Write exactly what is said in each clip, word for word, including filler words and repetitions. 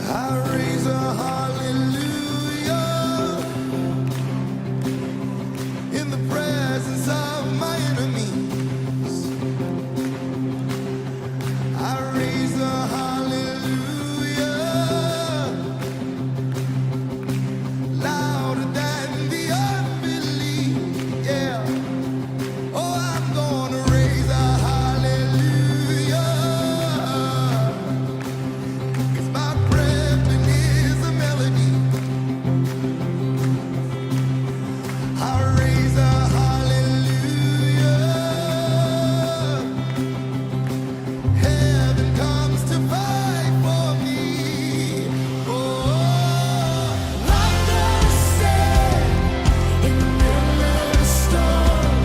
I raise a hallelujah in the presence of my enemies. I raise a hallelujah louder than the unbelief. Yeah. Oh, I'm gonna raise a hallelujah. 'Cause my breath is a melody. I raise a hallelujah. Heaven comes to fight for me. Oh, I'm gonna sing in the middle of the storm.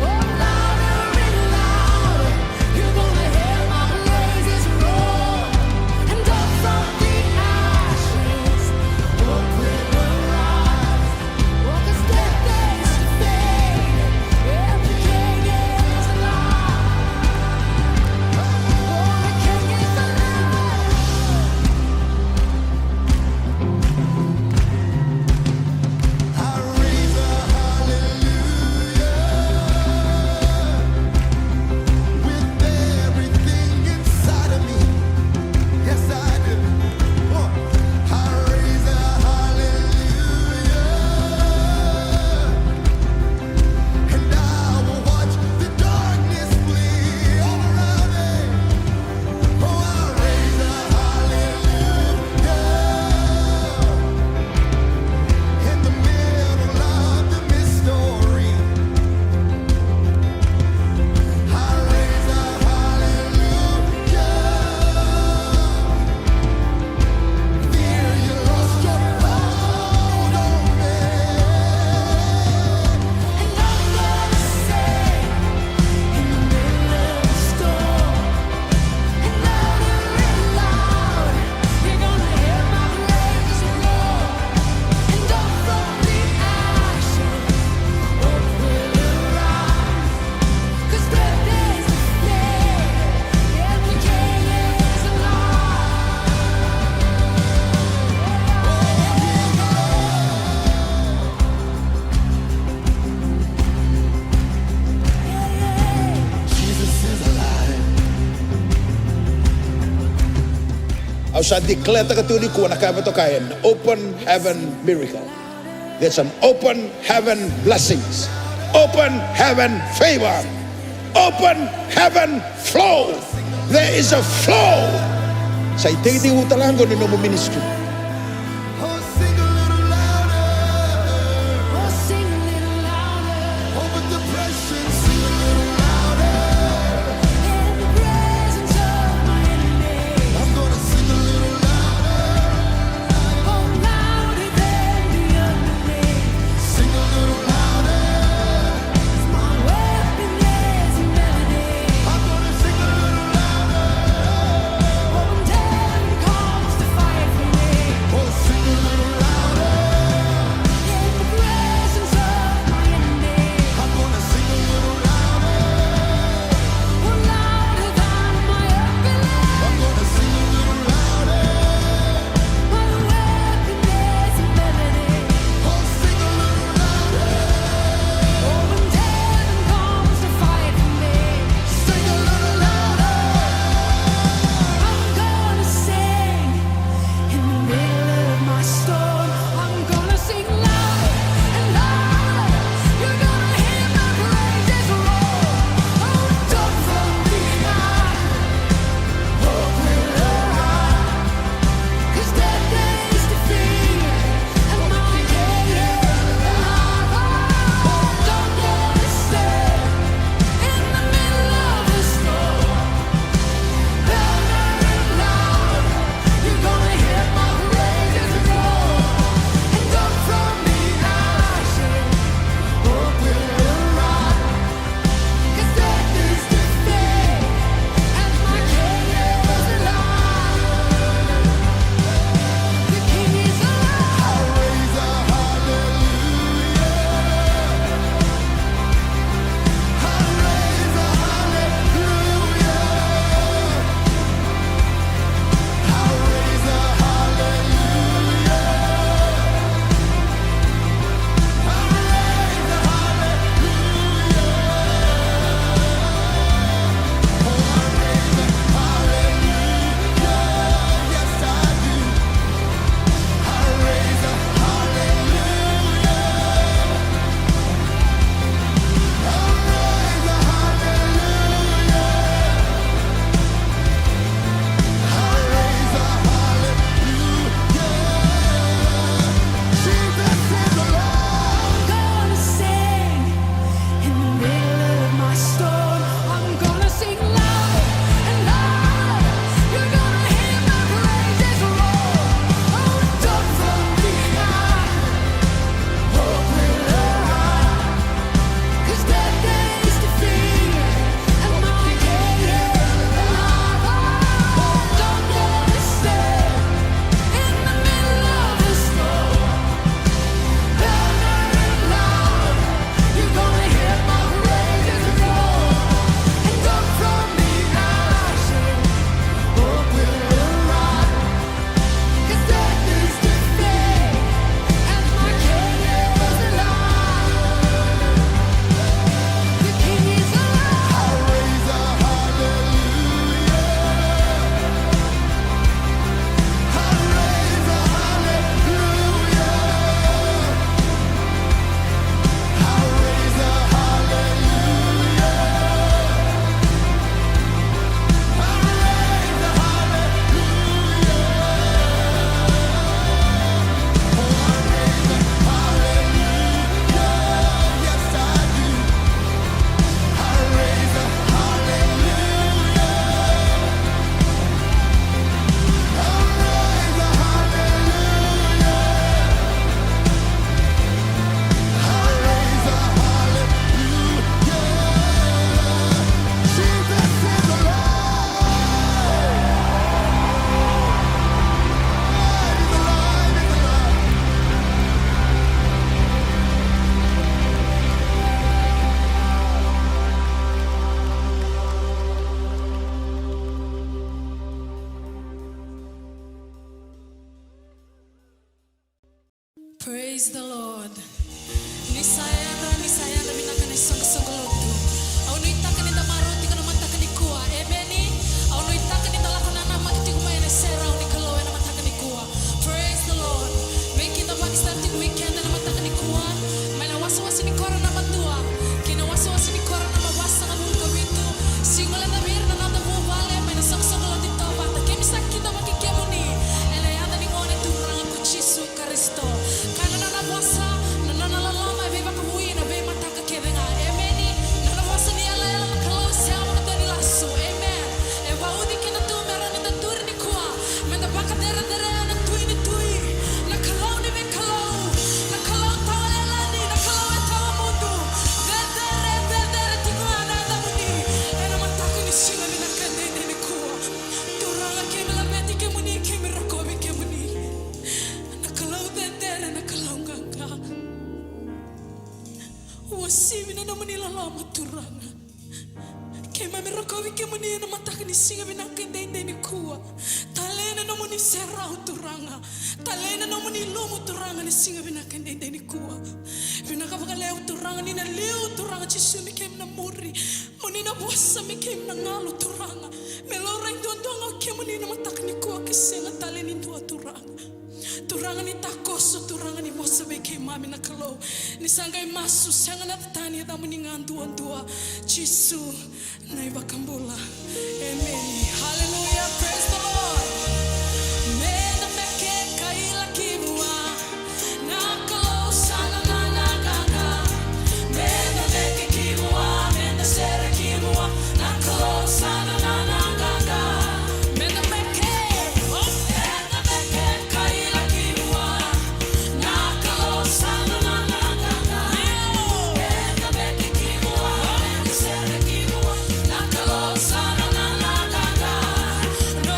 Oh, louder and louder, you're gonna hear my praises roar. And up from the ashes, hope will arise. Yes, I do. I raise a hallelujah, and I will watch the darkness flee all around me. Oh, I raise a hallelujah in the middle of the mystery. I raise a hallelujah. Fear, you lost your hold on me. And I'm gonna say, in the middle of the storm, and louder and louder, you're gonna hear my praises roar. And up from the ashes, hope will arise. Au sa declare-taka tiko nikua na ka e vakatokai na open heaven miracle. There's an open heaven blessings, open heaven favor, open heaven flow. There is a flow. Sa itekitekivu tale ga qo ni nomu ministry. Praise the Lord. Ni sa yadra, ni sa yadra vinaka na isoqosoqo lotu. Au nuitaka ni da marau tiko na mataka nikua. Emeni. Au nuitaka ni da lako nanamaki tiko mai ena iserau ni Kalou ena mataka nikua. Praise the Lord. Vei keda vakasitari tiko vei keda ena mataka nikua, mai na wasewase ni koro naba dua kei na wasewase ni koro naba vasagavulu ka vitu. Siga levu vei ira na noda vuvale mai na soqosoqo lotu Tovata. Keimami sa kidavaki kemuni ena yaca ni Gone Turaga ko Jisu Karisito. Ka na nona vosa, na nona loloma e veivakavoui ena veimataka kece ga. Emeni. Na nona vosa ni yalayala na Kalou, sega vakadua ni lasu. Amen. E vauci keda tu me rawa ni da duri nikua, me da vakacerecerea na Tui ni tui, na Kalou ni veikalou, na Kalou tawa yalani, na Kalou e tawa mudu. Cecere, cecere tiko ga na yacamuni ena mataka ni siga vinaka edaidai nikua. Turaga, keimami laveti kemuni, keimami rokovi kemuni. Na Kalou cecere, na Kalou qaqa. Uasivi na nomuni loloma, Turaga. Keimami rokovi kemuni ena mataka ni siga vinaka edaidai nikua. Talei na nomuni serau, Turaga. Talei na nomuni ilumu, Turaga, na siga vinaka edaidai nikua. Vinaka vakalevu, Turaga, ni na liu, Turaga Jisu, me keimami na muri. Mo ni na vosa me keimami na galu, Turaga. Me laurai duadua ga o kemuni ena mataka nikua, ke sega tale ni dua, Turaga. Turaga, ni takoso, Turaga, ni vosa vei keimami, na Kalou. Ni sa qai masu, sega na tani, yacamuni ga duadua. Jisu na iVakabula. Emeni. Hallelujah. Praise the Lord. Me da beke kaila ki vua, na Kalou sa na nona qaqa. Me da beke ki vua, me da sere ki vua, na Kalou sa na nona qaqa. Me da beke, oh, me da beke kaila ki vua, na Kalou sa na nona qaqa. Me da beke ki vua, me da sere ki vua, na Kalou sa na nona qaqa. No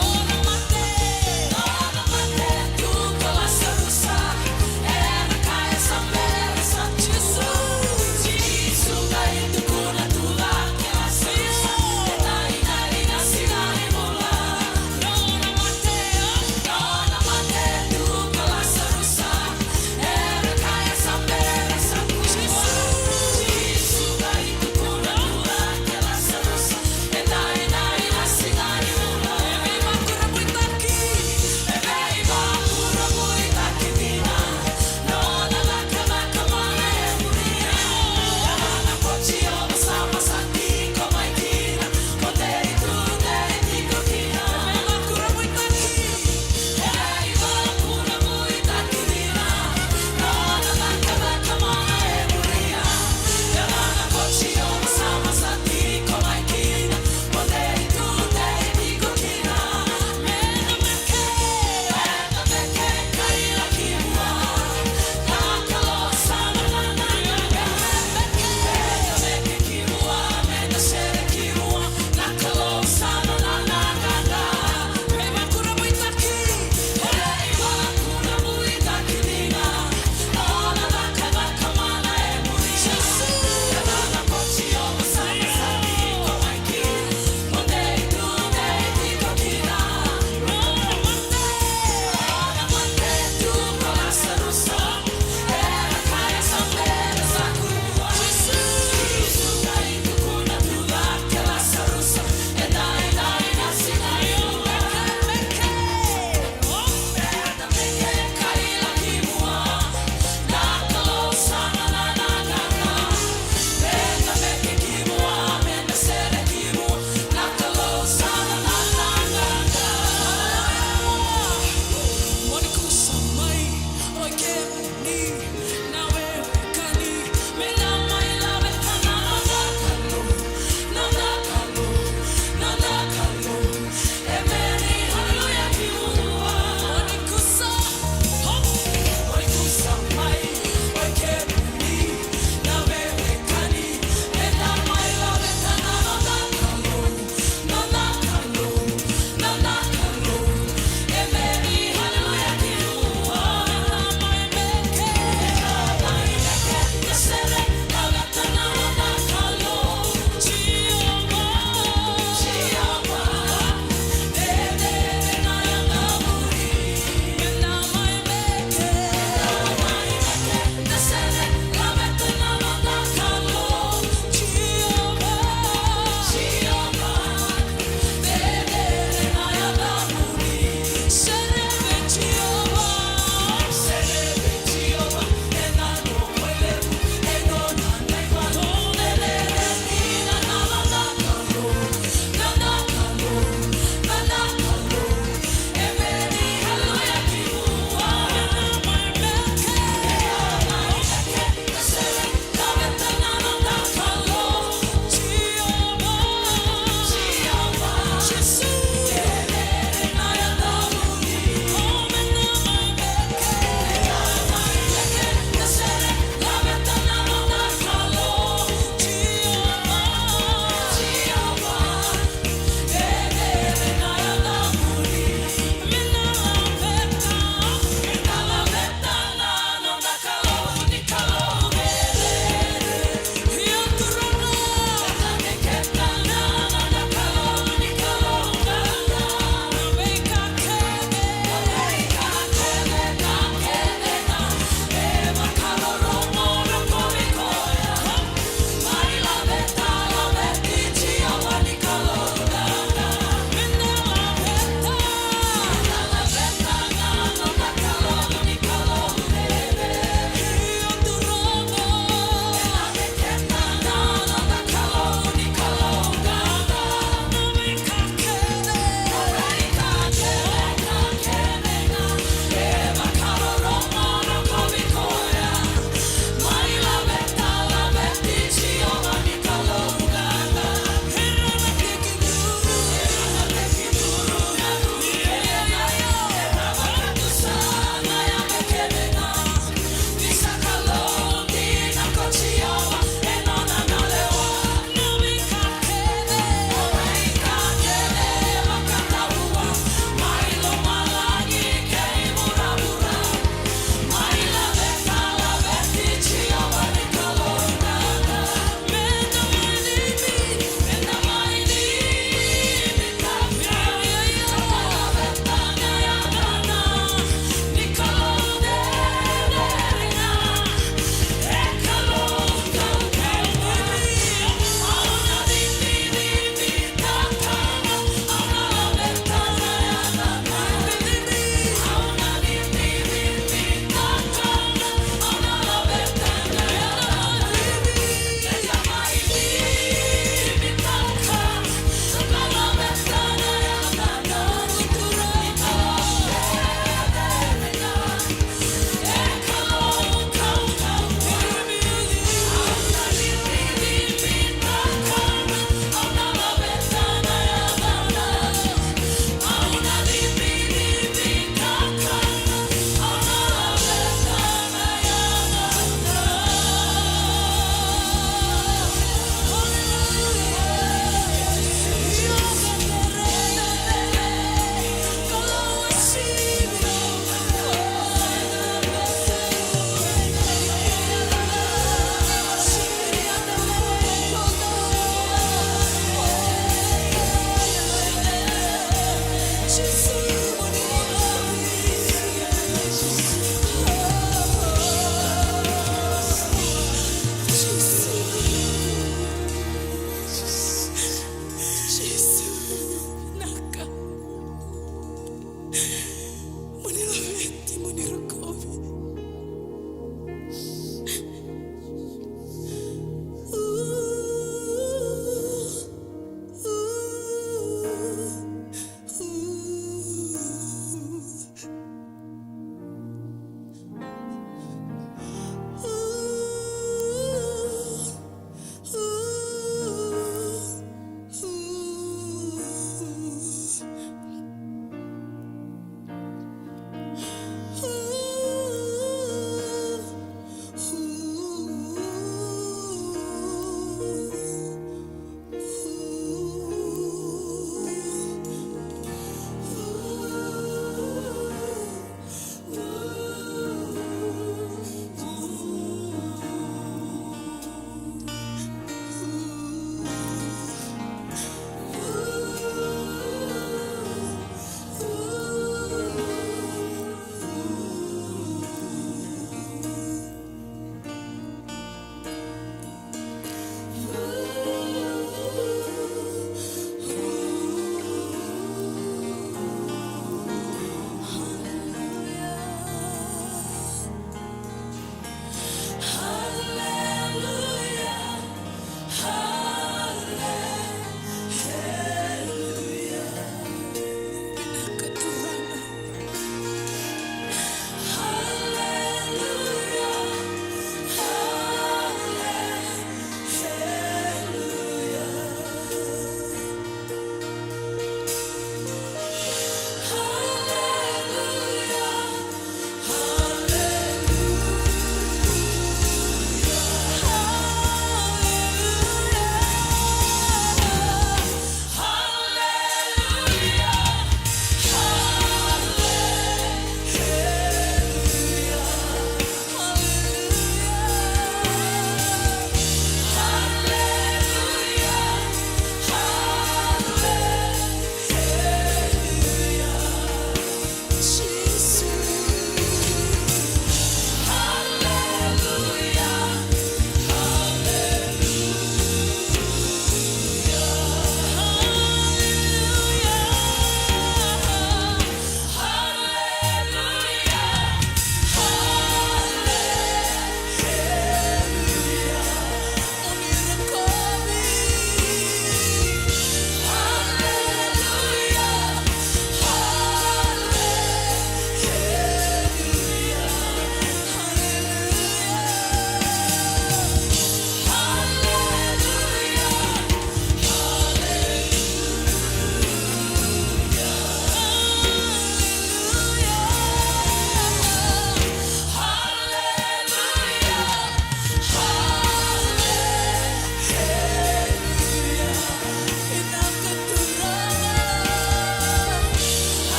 Mo ni laveti, mo ni rokovi.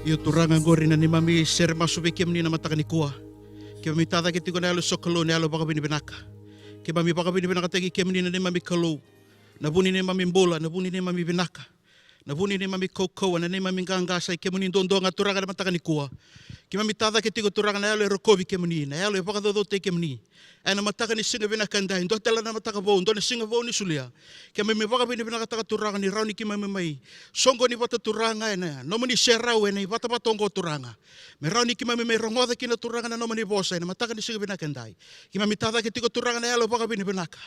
Io Turaga, oqori na neimami sere masu vei kemuni na mataka nikua. Keimami tacake tiko na yalo e sokalou, na yalo e vakavinavinaka. Keimami vakavinavinakataki kemuni na neimami Kalou, na vu ni neimami bula, na vu ni neimami vinaka, na vu ni neimami kaukauwa, na neimami qaqa, sa i kemuni duadua ga Turaga na mataka nikua. Keimami tacake tiko Turaga na yalo e rokovi kemuni, na yalo e vakacaucautaki kemuni. Ena mataka ni siga vinaka edai, dua tale na mataka vou, dua na siga vou ni solia. Keimami vakavinavinakataka Turaga ni rawa ni keimami mai soqoni vata Turaga ena nomuni serau ena ivatavata oqo Turaga. Me rawa ni keimami mai rogoca kina Turaga na nomuni vosa ena mataka ni siga vinaka edai. Keimami tacake tiko Turaga na yalo vakavinavinaka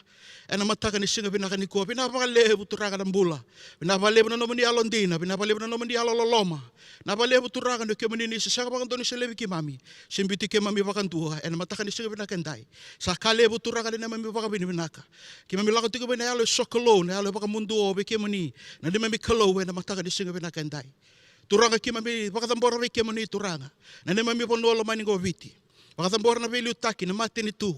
ena mataka ni siga vinaka nikua. Vinaka vakalevu Turaga na bula. Vinaka vakalevu na nomuni yalodina, vinaka vakalevu na nomuni yalololoma. Vinaka vakalevu Turaga ni o kemuni ni se sega vakadua ni solia vei keimami, se biuti keimami vakadua ena mataka ni siga vinaka edai. Sa ka levu Turaga na neimami vakavinavinaka. Keimami lako tiko mai na yalo e sokalou, na yalo e vakamuduo vei kemuni na neimami Kalou ena mataka ni siga vinaka edai. Turaga, keimami vakacabora vei kemuni Turaga na neimami vanua lomani qo Viti. Vakacabora na veiliutaki, na matanitu.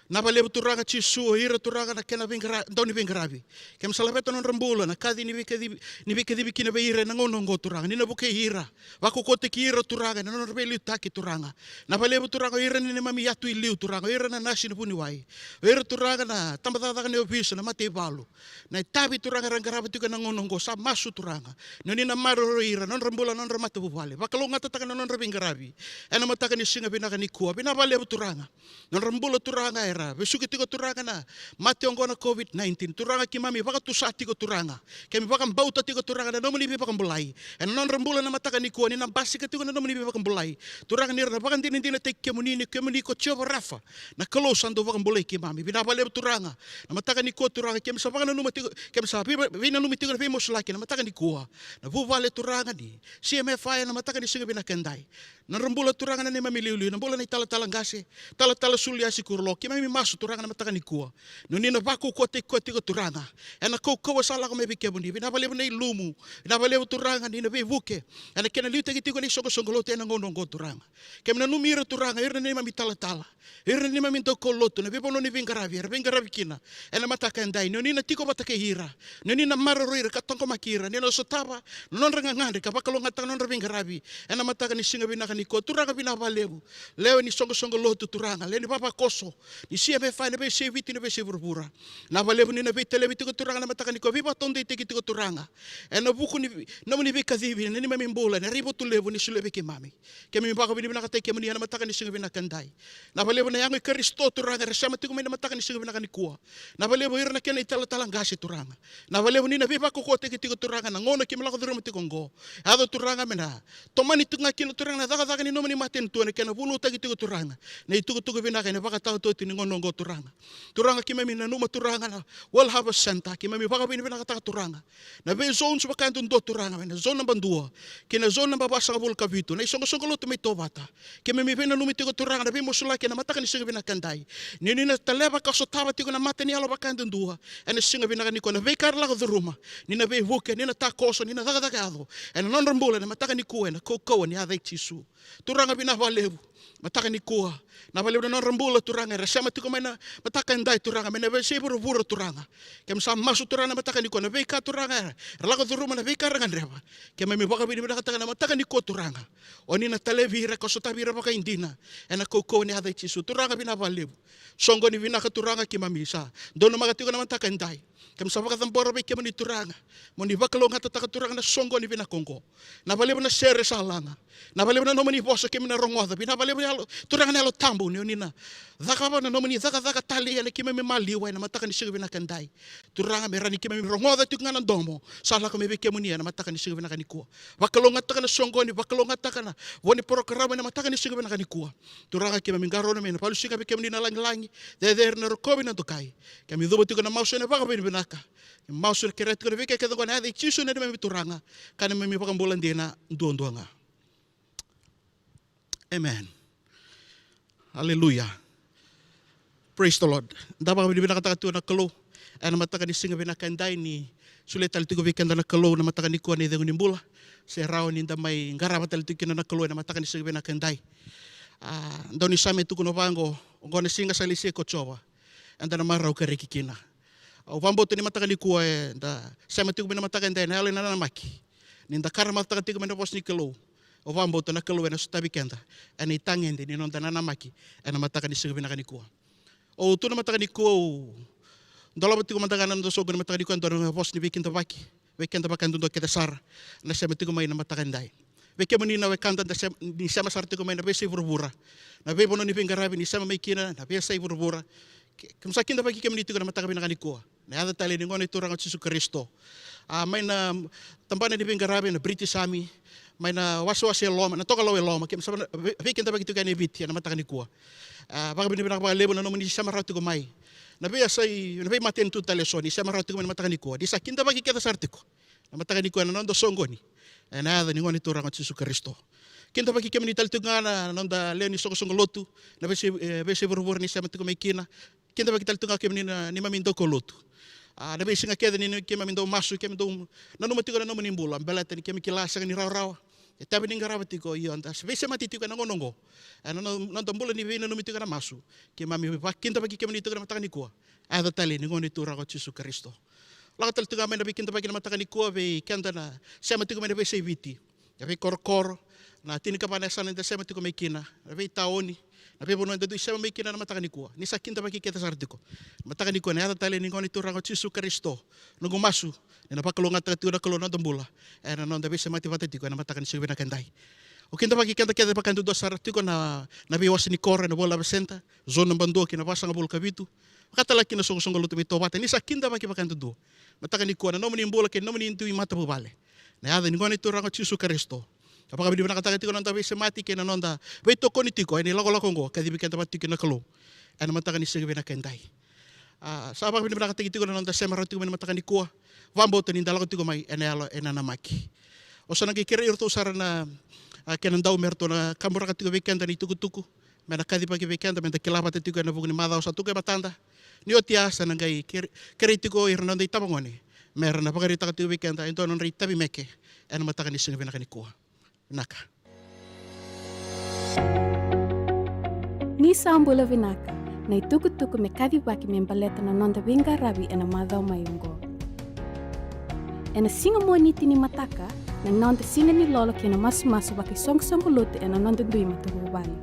Vinaka vakalevu Turaga Jisu, o ira Turaga na kena veiqara-, dau ni veiqaravi. Keimami sa laveta na nodra bula na kaci ni veikacivi, ni veikacivi kina vei ira ena gauna oqo Turaga, ni na vukei ira, vakaukauwataki ira Turaga ena nodra veiliutaki Turaga. Vinaka vakalevu Turaga o ira na neimami yatu i liu Turaga, o ira na nasi, na vuniwai, o ira Turaga na tabacakacaka ni ovisa, na mataivalu. Na itavi Turaga era qarava tiko ena gauna oqo, sa masu Turaga ni o ni na maroroi ira, na nodra bula, na nodra matavuvale. Vakalougatataka na nodra veiqaravi ena mataka ni siga vinaka nikua. Vinaka vakalevu Turaga. Na nodra bula Turaga era vesuki tiko Turaga na mate oqo na COVID nineteen. Turaga keimami vakatusa tiko Turaga. Keimami vakabauta tiko Turaga na nomuni veivakabulai ena nodra bula na mataka nikua, ni na basika tiko na nomuni veivakabulai. Turaga ni ra na vakadinadinataki kemuni, ni kemuni ko Jiova Rafa, na Kalou sa dau vakabulai keimami. Vinaka vakalevu Turaga. Na mataka nikua Turaga keimami sa vakananuma tiko, keimami sa vei-, veinanumi tiko na veimasulaki na mataka nikua. Na vuvale Turaga ni C M F I ena mataka ni siga vinaka edai. Na nodra bula Turaga na neimami iliuliu, na bula na italatala qase, talatala Suliasi Kuroloa, keimami masu Turaga na mataka nikua ni o ni na vakaukauwataki koya tiko Turaga ena kaukauwa sa lako mai vei kemuni. Vinaka vakalevu na ilumu. Vinaka vakalevu Turaga ni na veivuke ena kena liutaki tiko na isoqosoqo lotu ena gauna oqo Turaga. Keimami nanumi ira Turaga, ira na neimami talatala, ira na neimami daukaulotu, na veivanua ni veiqaravi era veiqaravi kina ena mataka edai, ni o ni na tiko vata kei ira, ni o ni na maroroi ira ka taqomaki ira, ni na sotava na nodra gagadre ka vakalougatataka na nodra veiqaravi ena mataka ni siga vinaka nikua. Turaga vinaka vakalevu, lewe ni soqosoqo lotu Turaga, lewe ni vavakoso ni C M F I, na veiyasai Viti, na veiyasai vuravura. Vinaka vakalevu ni na veitalevi tiko Turaga na mataka nikua, veivakataudeitaki tiko Turaga ena vuku ni nomuni veikacivi ena neimami bula, na raivotu levu ni solia vei keimami. Keimami vakavinavinakataki kemuni ena mataka ni siga vinaka edai. Vinaka vakalevu na yago i Karisito Turaga era sema tiko mai na mataka ni siga vinaka nikua. Vinaka vakalevu ira na kena italatala qase Turaga. Vinaka vakalevu ni na veivakaukauwataki tiko Turaga na gauna keimami lako curuma tiko oqo. Yaco Turaga me na tomani tiko ga kina Turaga na cakacaka ni nomuni matanitu ena kena vunautaki tiko Turaga na itukutuku vinaka ena ivakataotioti ni gauna oqo Turaga. Turaga keimami nanuma Turaga na World Harvest Centre, keimami vakavinavinakataka Turaga na vei zones vakayadudua Turaga, mai na zone naba dua kei na zone naba vasagavulu ka vitu, na isoqosoqo lotu mai Tovata. Keimami veinanumi tiko Turaga na veimasulaki ena mataka ni siga vinaka edai, ni ni na taleva ka sotava tiko na mata ni yalo vakayadudua ena siga vinaka nikua, na veika era lako curuma, ni na veivuke, ni na takoso, ni na cakacaka yaco ena nodra bula ena mataka nikua ena kaukauwa ni yaca i Jisu. Turaga vinaka vakalevu. Mataka nikua, vinaka vakalevu na nodra bula Turaga era sema tiko mai na mataka edai Turaga mai na veiyasai vuravura Turaga. Keimami sa masu Turaga na mataka nikua na veika Turaga era lako curuma, na veika era gadreva. Keimami vakavinavinakataka na mataka nikua Turaga, o ni na talevi ira ka sotavi ira vakaidina ena kaukauwa ni yaca i Jisu. Turaga vinaka vakalevu. Soqoni vinaka Turaga keimami sa donumaka tiko na mataka edai. Keimami sa vakacabora vei kemuni Turaga, mo ni vakalougatataka Turaga na soqoni vinaka oqo. Vinaka vakalevu na sere sa laga. Vinaka vakalevu na nomuni vosa keimami na rogoca. Vinaka vakalevu na Yalo, Turaga na Yalo Tabu ni o ni na cakava na nomuni cakacaka talei ena keimami maliwa ena mataka ni siga vinaka edai. Turaga me rawa ni keimami rogoca tiko ga na domo sa lako mai vei kemuni ena mataka ni siga vinaka nikua. Vakalougatataka na soqoni, vakalougatataka na vo ni porokaramu ena mataka ni siga vinaka nikua. Turaga keimami qarauna mai na valusiga vei kemuni na lagilagi, cecere na rokovi na dokai. Keimami cuva tiko na masu ena vakavinavinaka. Keimami masu na kerea tiko na veika kece oqo ena yaca i Jisu na neimami Turaga ka neimami iVakabula dina duadua ga. Amen. Aleluya. Praise the Lord. Da vakavinavinakataka tiko na Kalou ena mataka ni siga vinaka edai ni solia tale tiko vei keda na Kalou na mataka nikua na icegu ni bula, se rawa ni da mai qarava tale tiko kina na Kalou ena mataka ni siga vinaka edai. A, dau ni same tukuna vaqo, oqo na siga sa lesi ko Jiova, eda na marau ka reki kina. Au vakabauta ni mataka nikua eda sema tiko mai na mataka edai ena yalo ni nanamaki, ni da karamatataka tiko mai na vosa ni Kalou. Au vakabauta na Kalou ena sotavi keda ena itagede ni noda nanamaki ena mataka ni siga vinaka nikua. Au tu na mataka nikua, au dolava tiko mada ga na noda soqo ni mataka nikua, dua na vosa ni veikidavaki vei keda vakayadudua kece sara na sema tiko mai na mataka edai. Vei kemuni na wekada da sema, ni sema sara tiko mai na veiyasai vuravura, na veivanua ni veiqaravi ni sema mai kina na veiyasai vuravura. Ke, keimami sa kidavaki kemuni tiko na mataka vinaka nikua. Na yaca talei ni Gone Turaga o Jisu Karisito. A, mai na tabana ni veiqaravi na British Army, mai na wasewase e loma, na tokalau e loma, keimami sa na vei, veikidavaki tiko yani e Viti ena mataka nikua. A, vakavinavinaka vakalevu na nomuni sema rawa tiko mai. Na veiyasai, na veimatanitu tale eso ni sema rawa tiko mai na mataka nikua. Ni sa kidavaki kece sara tiko na mataka nikua ena noda soqoni, ena yaca ni Gone Turaga o Jisu Karisito. Kidavaki kemuni tale tiko ga na noda lewe ni soqosoqo lotu, na veiyasai, e, veiyasai vuravura ni sema tiko mai kina. Kidavaki tale tiko ga kemuni na neimami daukaulotu. A, na veisiga kece ni, ni keimami dau masu, keimami dau nanuma tiko na nomuni bula, baleta ni keimami kila sega ni rawarawa. E tavi ni qarava tiko, io, da veisemati tiko ena gauna oqo. Ena no, noda bula ni veinanumi tiko ena masu. Keimami vakidavaki kemuni tiko na mataka nikua. Yaca talei ni Gone Turaga o Jisu Karisito. Lako tale tiko ga mai na veikidavaki na mataka nikua vei keda na sema tiko mai na veiyasai Viti. Na veikorokoro, na tinikava na yasana eda sema tiko mai kina, na veitaoni, na veivanua eda dui sema mai kina na mataka nikua. Ni sa kidavaki kece sara tiko. Mataka nikua ena yaca talei ni Gone Turaga o Jisu Karisito. Noqu masu, ni na vakalougatataka tiko na Kalou na noda bula. Ena noda veisemati vata tiko, ena mataka ni siga vinaka edai. Au kidavaki keda kece vakayadudua sara tiko na, na veiwase ni koro, ena World Harvest Centre, zone naba dua ki na vasagavulu ka vitu. Vakatalega kina na soqosoqo lotu mai Tovata, ni sa kidavaki vakayadudua. Mataka nikua, na nomuni bula kei na nomuni dui matavuvale. Na yaca ni Gone Turaga o Jisu Karisito. Au vakavinavinakataka tiko na noda veisemati kei na noda veitokoni tiko, ena ilakolako oqo, kacivi keda vata tiko na Kalou. Ena mataka ni siga vinaka edai. A, sa vakavinavinakataki tiko na noda sema rawa tiko mai na mataka nikua. Vakabauta ni da lako tiko mai, ena yalo, ena namaki. Au sa na qai kerei iratou sara na, a, kena dau me ratou na kaburaka tiko vei keda na itukutuku. Me na kacivaki vei keda, meda kila vata tiko ena vuku ni macawa sa tu qo e matada. Ni oti ya sa na qai kere, kerei tiko ira na noda itabagone. Me ra na vakaraitaka tiko vei keda, e dua na nodra itavi meke. Ena mataka ni siga vinaka nikua. Vinaka. Ni sa bula vinaka, na itukutuku me kacivaki me baleta na noda veiqaravi ena macawa mai oqo. Ena siga Moniti ni mataka, na noda siga ni lolo kei na masumasu vakaisoqosoqo lotu ena noda dui matavuvale.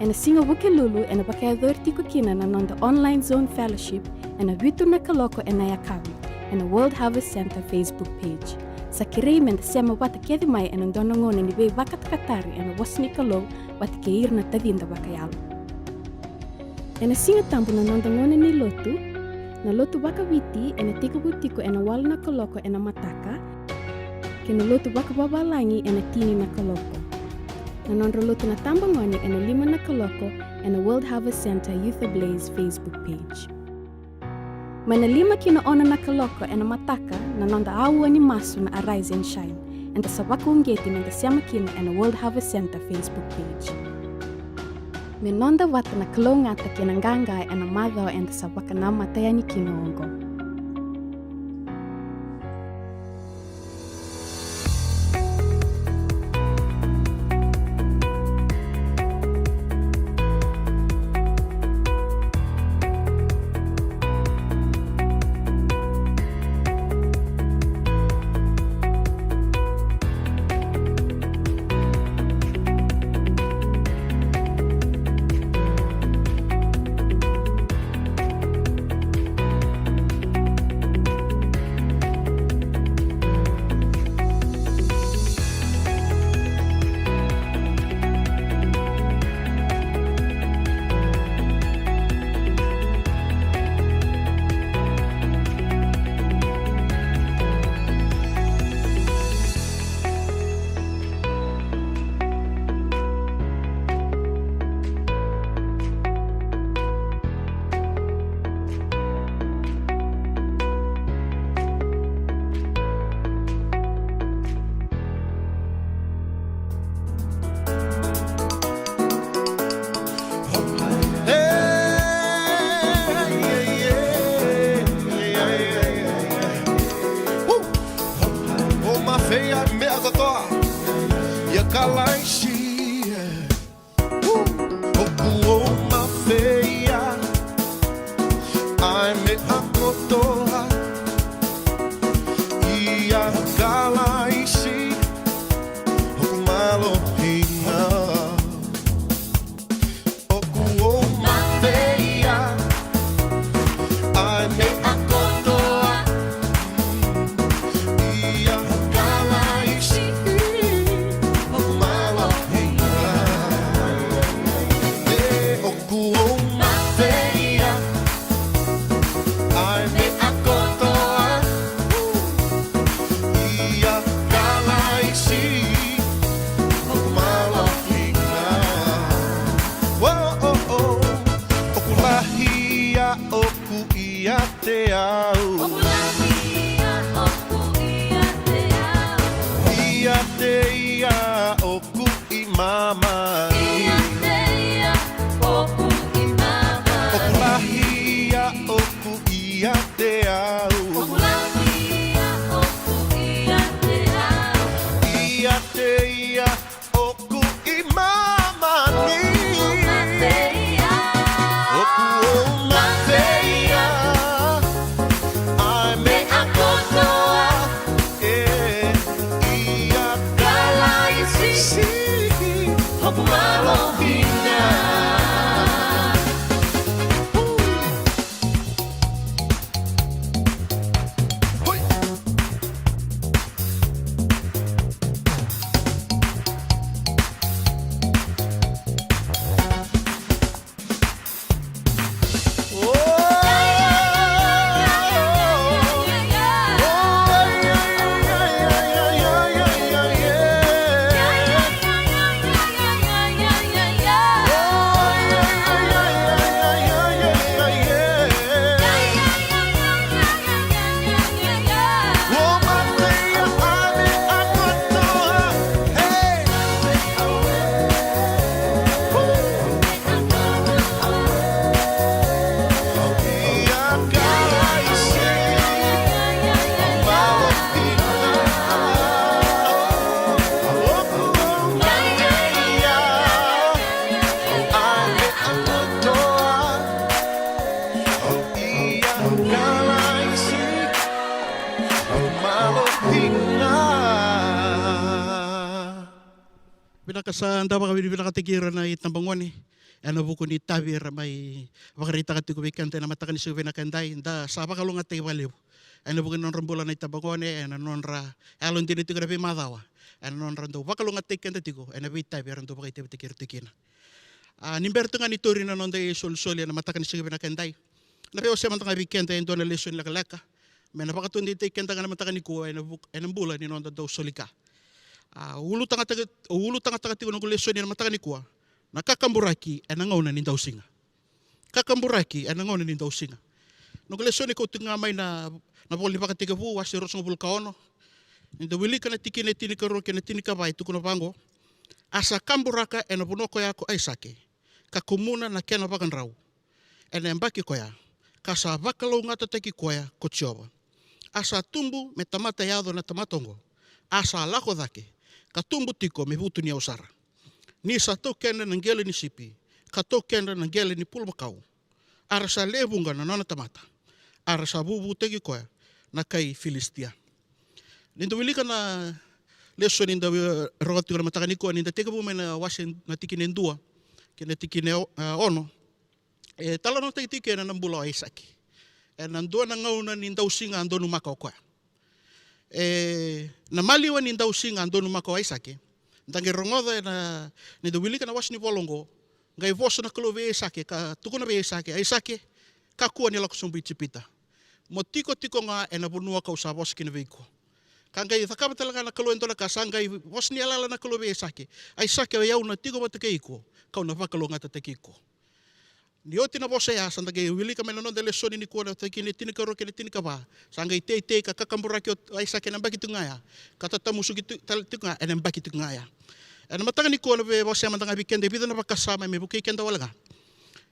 Ena siga Vukelulu ena vakayacori tiko kina na noda online zone fellowship ena vitu na kaloko ena yakavi ena World Harvest Centre Facebook page. Sa kerei meda sema vata kece mai ena dua na gauna ni veivakatakatari ena vosa ni Kalou vata kei ira na tacida vakayalo. Ena Siga Tabu na noda gauna ni lotu, na lotu vakaviti ena tekivu tiko ena walu na kaloko ena mataka, kei na lotu vakavavalagi ena tini na kaloko. Na nodra lotu na tabagone ena lima na kaloko ena World Harvest Centre Youth Ablaze Facebook page. Mai na lima ki na ono na kaloko ena mataka na noda aua ni masu na Arise and Shine. Eda sa vakauqeti meda sema kina ena World Harvest Centre Facebook page. Me noda vata na kalougata kei na qaqa ena macawa eda sa vakanamata yani kina oqo. O mafeia mea kotoa ia Kalaisi. Oku o mafeia ai mea kotoa ia Kalaisi. Vinaka, sa da vakavinavinakataki ira na itabagone ena vuku ni itavi era mai vakaraitaka tiko vei keda ena mataka ni siga vinaka edai. Da sa vakalougatataki vakalevu ena vuku ni nodra bula na itabagone, ena nodra yalodina tiko ena veimacawa, ena nodra dau vakalougatataki keda tiko ena veitavi era dau vakaitavitaki ira tiko kina. A, ni bera tu ga ni tauri na noda isolisoli ena mataka ni siga vinaka edai, na veiwasea mada ga vei keda e dua na lesoni lekaleka me na vakataudeitaki keda ga na mataka nikua ena vuku, ena bula ni noda dau soli ka. A, ulutagataka, ulutagataka tiko noqu lesoni ena mataka nikua: na kakaburaki ena gauna ni dausiga. Kakaburaki ena gauna ni dausiga. Noqu lesoni kau tiko ga mai na, na vola ni Vakatekivu, wase ruasagavulu ka ono. Ni da wilika na tikina e tinikarua kei na tinikava, e tukuna vaqo: A sa kaburaka ena vanua koya ko Aisake, ka kumuna na kena vakadrau ena yabaki koya, ka sa vakalougatataki koya ko Jiova. A sa tubu me tamata yaco na tamata oqo, a sa lako cake, ka tubu tiko me vutuniyau sara. Ni sa taukena na qele ni sipi, ka taukena na qele ni pulumokau, a ra sa lewe vuqa na nona tamata, a ra sa vuvutaki koya na kai Filisitia. Ni da wilika na lesoni da wi-, rogoca tiko na mataka nikua, ni da tekivu mai na wase, na tikina e dua kei na tikina e o-, e ono, e talanoataki tiko kina na bula o Aisake ena dua na gauna ni dausiga a donumaka o koya. E, na maliwa ni dausiga a donumaka o Aisake, da qai rogoca ena, ni da wilika na wase ni vola oqo, qai vosa na Kalou vei Aisake, ka tukuna vei Aisake: Aisake, kakua ni lako sobu i Ijipita. Mo tikotiko ga ena vanua kau sa vosa kina vei iko. Ka qai cakava tale ga na Kalou e dua na ka, sa qai vosa ni yalayala na Kalou vei Aisake: Aisake, o yau na tiko vata kei iko, kau na vakalougatataki iko. Ni oti na vosa ya, sa da qai wilika mai na noda lesoni nikua, na tikina e tinikarua kei na tinikava. Sa qai teitei ka kakaburaki o Aisake ena yabaki tiko ga ya, ka tatamusuki tu-, tale tiko ga ena yabaki tiko ga ya. Ena mataka nikua, na veiwasea mada ga vei keda e vica na vakasama me vukei keda wale ga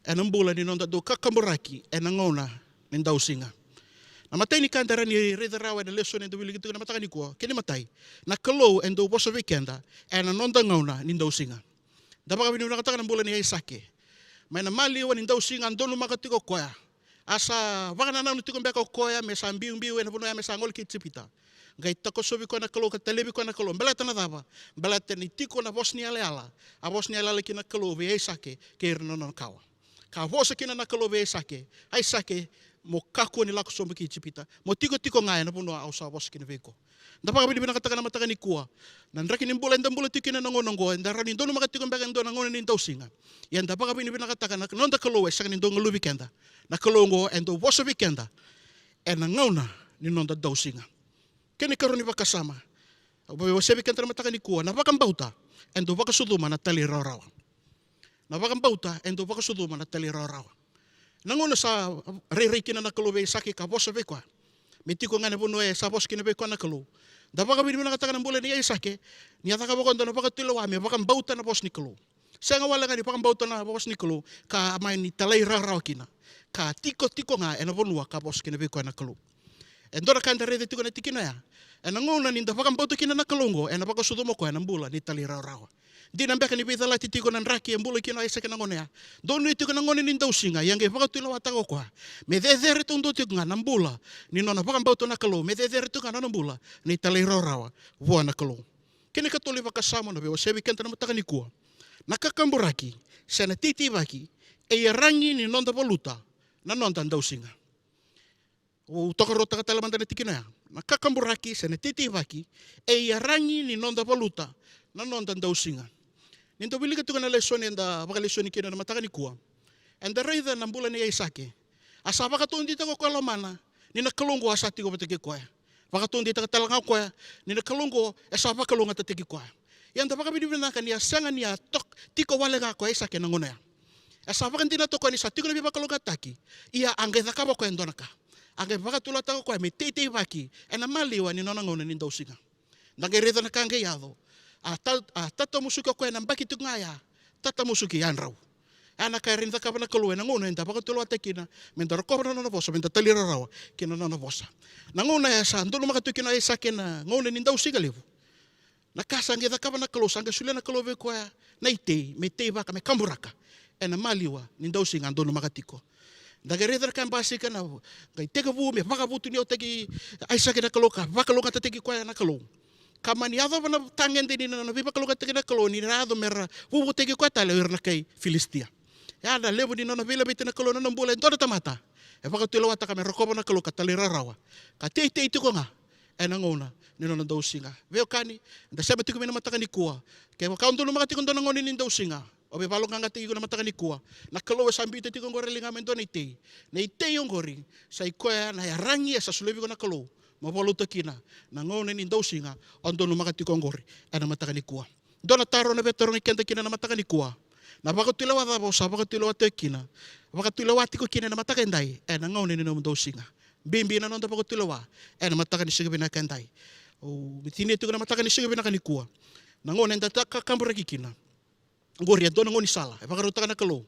ena bula ni noda dau kakaburaki ena gauna ni dausiga. Na imatai ni ka da rawa ni raica rawa ena lesoni eda wilika tiko ena mataka nikua, kena imatai, na Kalou e dau vosa vei keda ena noda gauna ni dausiga. Da vakavinavinakataka na bula nei Aisake. Mai na maliwa ni dausiga a donumaka tiko o koya, a sa vakanananu tiko beka o koya me sa biubiu ena vanua ya, me sa gole ki Ijipita. Qai takosovi koya na Kalou, ka talevi koya na Kalou. Baleta na cava? Baleta ni tiko na vosa ni yalayala, a vosa ni yalayala kina na Kalou vei Aisake kei ira na nona kawa. Ka vosa kina na Kalou vei Aisake: Aisake, mo kakua ni lako sobu ki Ijipita. Mo tikotiko ga ena vanua au sa vosa kina vei iko. Da vakavinavinakataka na mataka nikua. Na draki ni bula eda bula tiko kina na gauna oqo, eda rawa ni donumaka tiko beka e dua na gauna ni dausiga. Ia da vakavinavinakataka na noda Kalou e sega ni dau galuvi keda. Na Kalou oqo e dau vosa vei keda ena gauna ni noda dausiga. Kena ikarua ni vakasama au via wasea vei keda na mataka nikua: na vakabauta e dau vakasucuma na talairawarawa. Na vakabauta e dau vakasucuma na talairawarawa. Na gauna sa rairai kina na Kalou vei Aisake ka vosa vei koya me tiko ga ena vanua e sa vosa kina vei koya na Kalou, da vakavinavinakataka na bula nei Aisake, ni a cakava o koya e dua na vakatulewa me vakabauta na vosa ni Kalou. Sega wale ga ni vakabauta na vosa ni Kalou, ka mani talairawarawa kina, ka tikotiko ga ena vanua ka vosa kina vei koya na Kalou. E dua na ka eda raica tiko na tikina oya, ena gauna ni da vakabauta kina na Kalou oqo, ena vakasucuma o koya na bula ni talairawarawa. Dina beka ni veicalati tiko na draki e bula kina o Aisake na gauna oya. Donuya tiko na gauna ni dausiga, ia qai vakatulewataka o koya me cecere taudua tiko ga na bula ni nona vakabauta na Kalou, me cecere tiko ga na nona bula ni talairawarawa vua na Kalou. Kena ikatolu ni vakasama au na via wasea vei keda na mataka nikua: na kakaburaki se na teiteivaki e iyaragi ni noda valuta na noda dausiga. Au tokaruataka tale mada na tikina oya. Na kakaburaki se na teiteivaki e iyaragi ni noda valuta na noda dausiga. Ni da wilika tiko na lesoni eda vakalesoni kina na mataka nikua, eda raica na bula nei Aisake. A sa vakataudeitaka o koya e lomana ni na Kalou oqo a sa tiko vata kei koya. Vakataudeitaka tale ga o koya ni na Kalou oqo e sa vakalougatataki koya. Ia da vakavinavinaka ni a sega ni a tok-, tiko wale ga ko Aisake ena gauna oya. E sa vakadinata o koya ni sa tiko na veivakalougatataki. Ia a qai cakava o koya e dua na ka. A qai vakatulewa o koya me teiteivaki ena maliwa ni nona gauna ni dausiga. Da qai raica na ka qai yaco. A ta-, a tatamusuki o koya ena yabaki tiko ga oya. Tatamusuki yadrau. Oya na ka e rawa ni cakava na Kalou ena gauna eda vakatulewataka kina me da rokova na nona vosa, me da talairawarawa ki na nona vosa. Na gauna oya sa donumaka tu kina o Aisake ena gauna ni dausiga levu. Na ka sa qai cakava na Kalou, sa qai solia na Kalou vei koya na itei, me teivaka, me kaburaka ena maliwa ni dausiga a donumaka tiko. Da qai raica na ka e basika na qai tekivu me vakavutuniyautaki Aisake na Kalou ka vakalougatataki koya na Kalou. Ka mani yacova na tagede ni nona veivakalougatataki na Kalou ni ra yaco me ra vuvutaki koya tale o ira na kai Filisitia. Ya na levu ni nona veilaveti na Kalou na nona bula e dua na tamata e vakatulewataka me rokova na Kalou ka talairawarawa ka teitei tiko ga ena gauna ni nona dausiga. Veiwekani, da sema tiko mai na mataka nikua. Kevaka o donumaka tiko dua na gauna ni dausiga, o veivakalogagataki iko na mataka nikua. Na Kalou e sa biuta tiko oqori e liga me dua na itei. Na itei oqori sa i koya na iyaragi e sa solia vei iko na Kalou mo vakaloutaka kina na gauna ni dausiga o donumaka tiko oqori ena mataka nikua. Dua na taro na veitarogi keda kina na mataka nikua. Na vakatulewa cava o sa vakatulewa tiko kina, vakatulewa tiko kina ena mataka edai ena gauna ni nomu dausiga? Bibi na noda vakatulewa ena mataka ni siga vinaka edai. Au tinia tiko na mataka ni siga vinaka nikua. Na gauna eda ta kakaburaki kina. Oqori e dua na gaunisala e vakarautaka na Kalou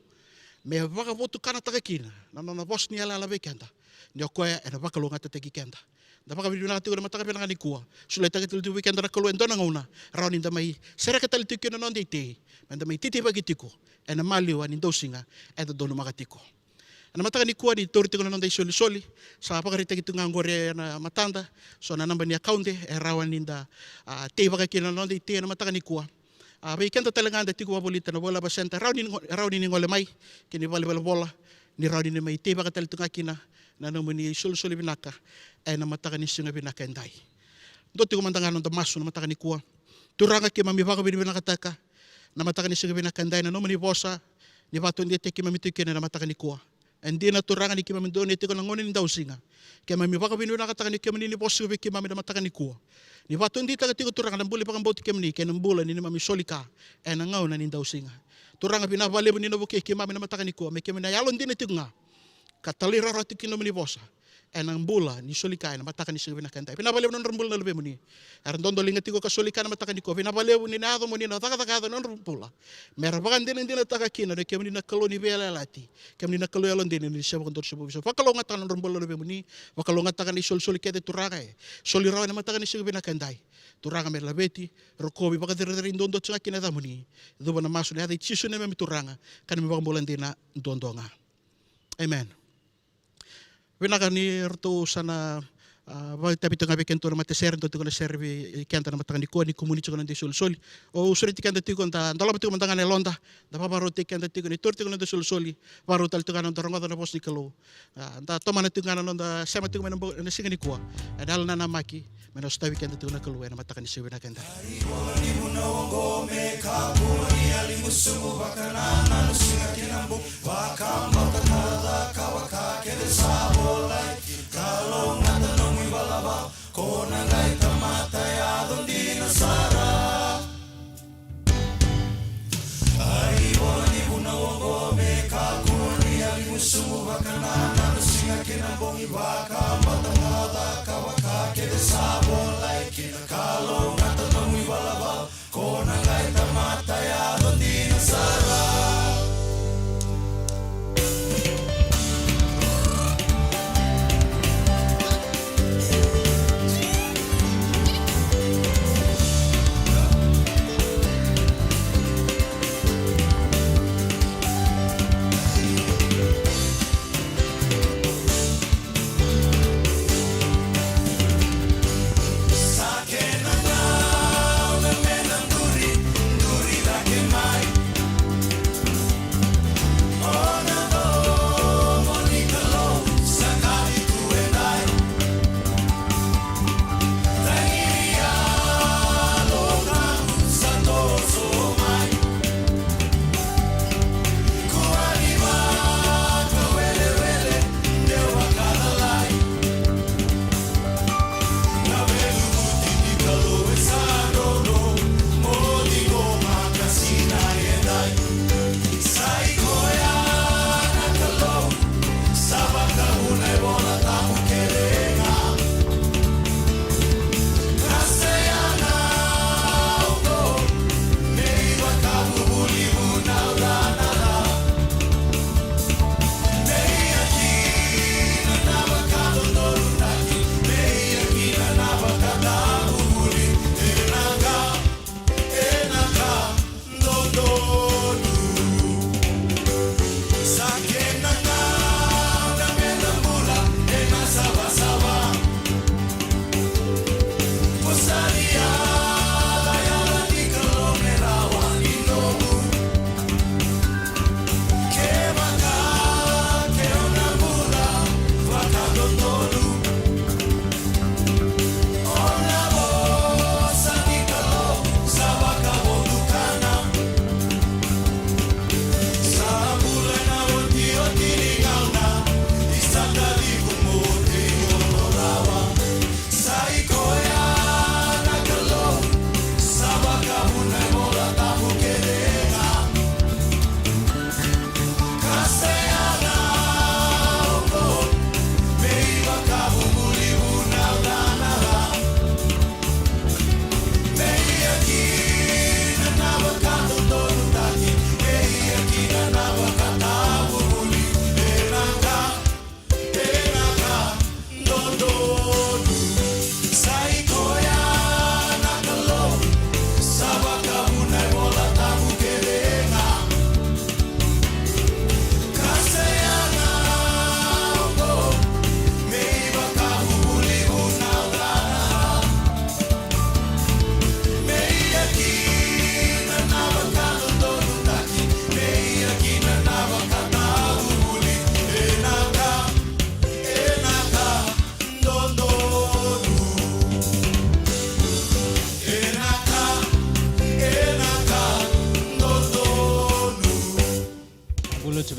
me vakavotukanataka kina na nona vosa ni yalayala vei keda, ni o koya ena vakalougatataki keda. Da vakavinavinaka tiko na mataka vinaka nikua. Soleitaka tale tiko vei keda na Kalou e dua na gauna rawa ni da mai sereka tale tiko kina na noda itei, me da mai teivaki tiko ena maliwa ni dausiga eda donumaka tiko. Ena mataka nikua ni tauri tiko na noda isolisoli, sa vakaraitaki tiko ga oqori ena matada so na naba ni akaude e rawa ni da, a, teivaka kina na noda itei ena mataka nikua. A, vei keda tale ga da tiko vakavolita na World Harvest Centre, rawa ni, rawa ni ni gole mai ki na valenivolavola, ni rawa ni ni mai teivaka tale tu ga kina na nomuni isolisoli vinaka ena mataka ni siga vinaka edai. Dua tiko mada ga na noda masu na mataka nikua. Turaga, keimami vakavinavinakataka na mataka ni siga vinaka edai na nomuni vosa ni vakataudeitaki keimami tiko kina ena mataka nikua. E dina Turaga ni keimami donuya tiko na gauna ni dausiga. Keimami vakavinavinakataka ni kemuni ni vosa vei keimami na mataka nikua. Ni vakataudeitaka tiko Turaga na bula ni vakabauti kemuni kei na bula ni neimami soli ka ena gauna ni dausiga. Turaga, vinaka vakalevu ni na vukei keimami na mataka nikua me keimami na yalodina tiko ga ka talairawarawa tiko ki na nomuni vosa ena bula ni soli ka ena mataka ni siga vinaka edai. Vinaka vakalevu na nodra bula na luvemuni era dodoliga tiko ka soli ka ena mataka nikua. Vinaka vakalevu ni na yaco mo ni na cakacaka yaco na nodra bula me ra vakadinadinataka kina ni kemuni na Kalou ni veiyalayalati, kemuni na Kalou yalodina ni se vakadodonu se vakaveiso. Vakalougatataka na nodra bula na luvemuni. Vakalougatataka na isolisoli kece Turaga e soli rawa ena mataka ni siga vinaka edai. Turaga, me laveti, rokovi, vakacerecerei duadua tiko ga ki na yacamuni. Cuva na masu ena yaca i Jisu na neimami Turaga ka neimami Vakabula dina duadua ga. Amen. Vinaka ni ratou sa na, a, vakaitavi tiko ga vei kedatou na matasere, dua tiko na sere vei keda na mataka nikua ni kumuni tiko na noda isolisoli. Au sureti keda tiko da dolava tiko mada ga na yaloda, da vakavakarautaki keda tiko ni tauri tiko na noda isolisoli, vakarau tale tiko ga na noda rogoca na vosa ni Kalou. A, da tomana tiko ga na noda sema tiko mai na bo-, na siga nikua ena yalonanamaki me na sotavi keda tiko na Kalou ena mataka ni siga vinaka edai.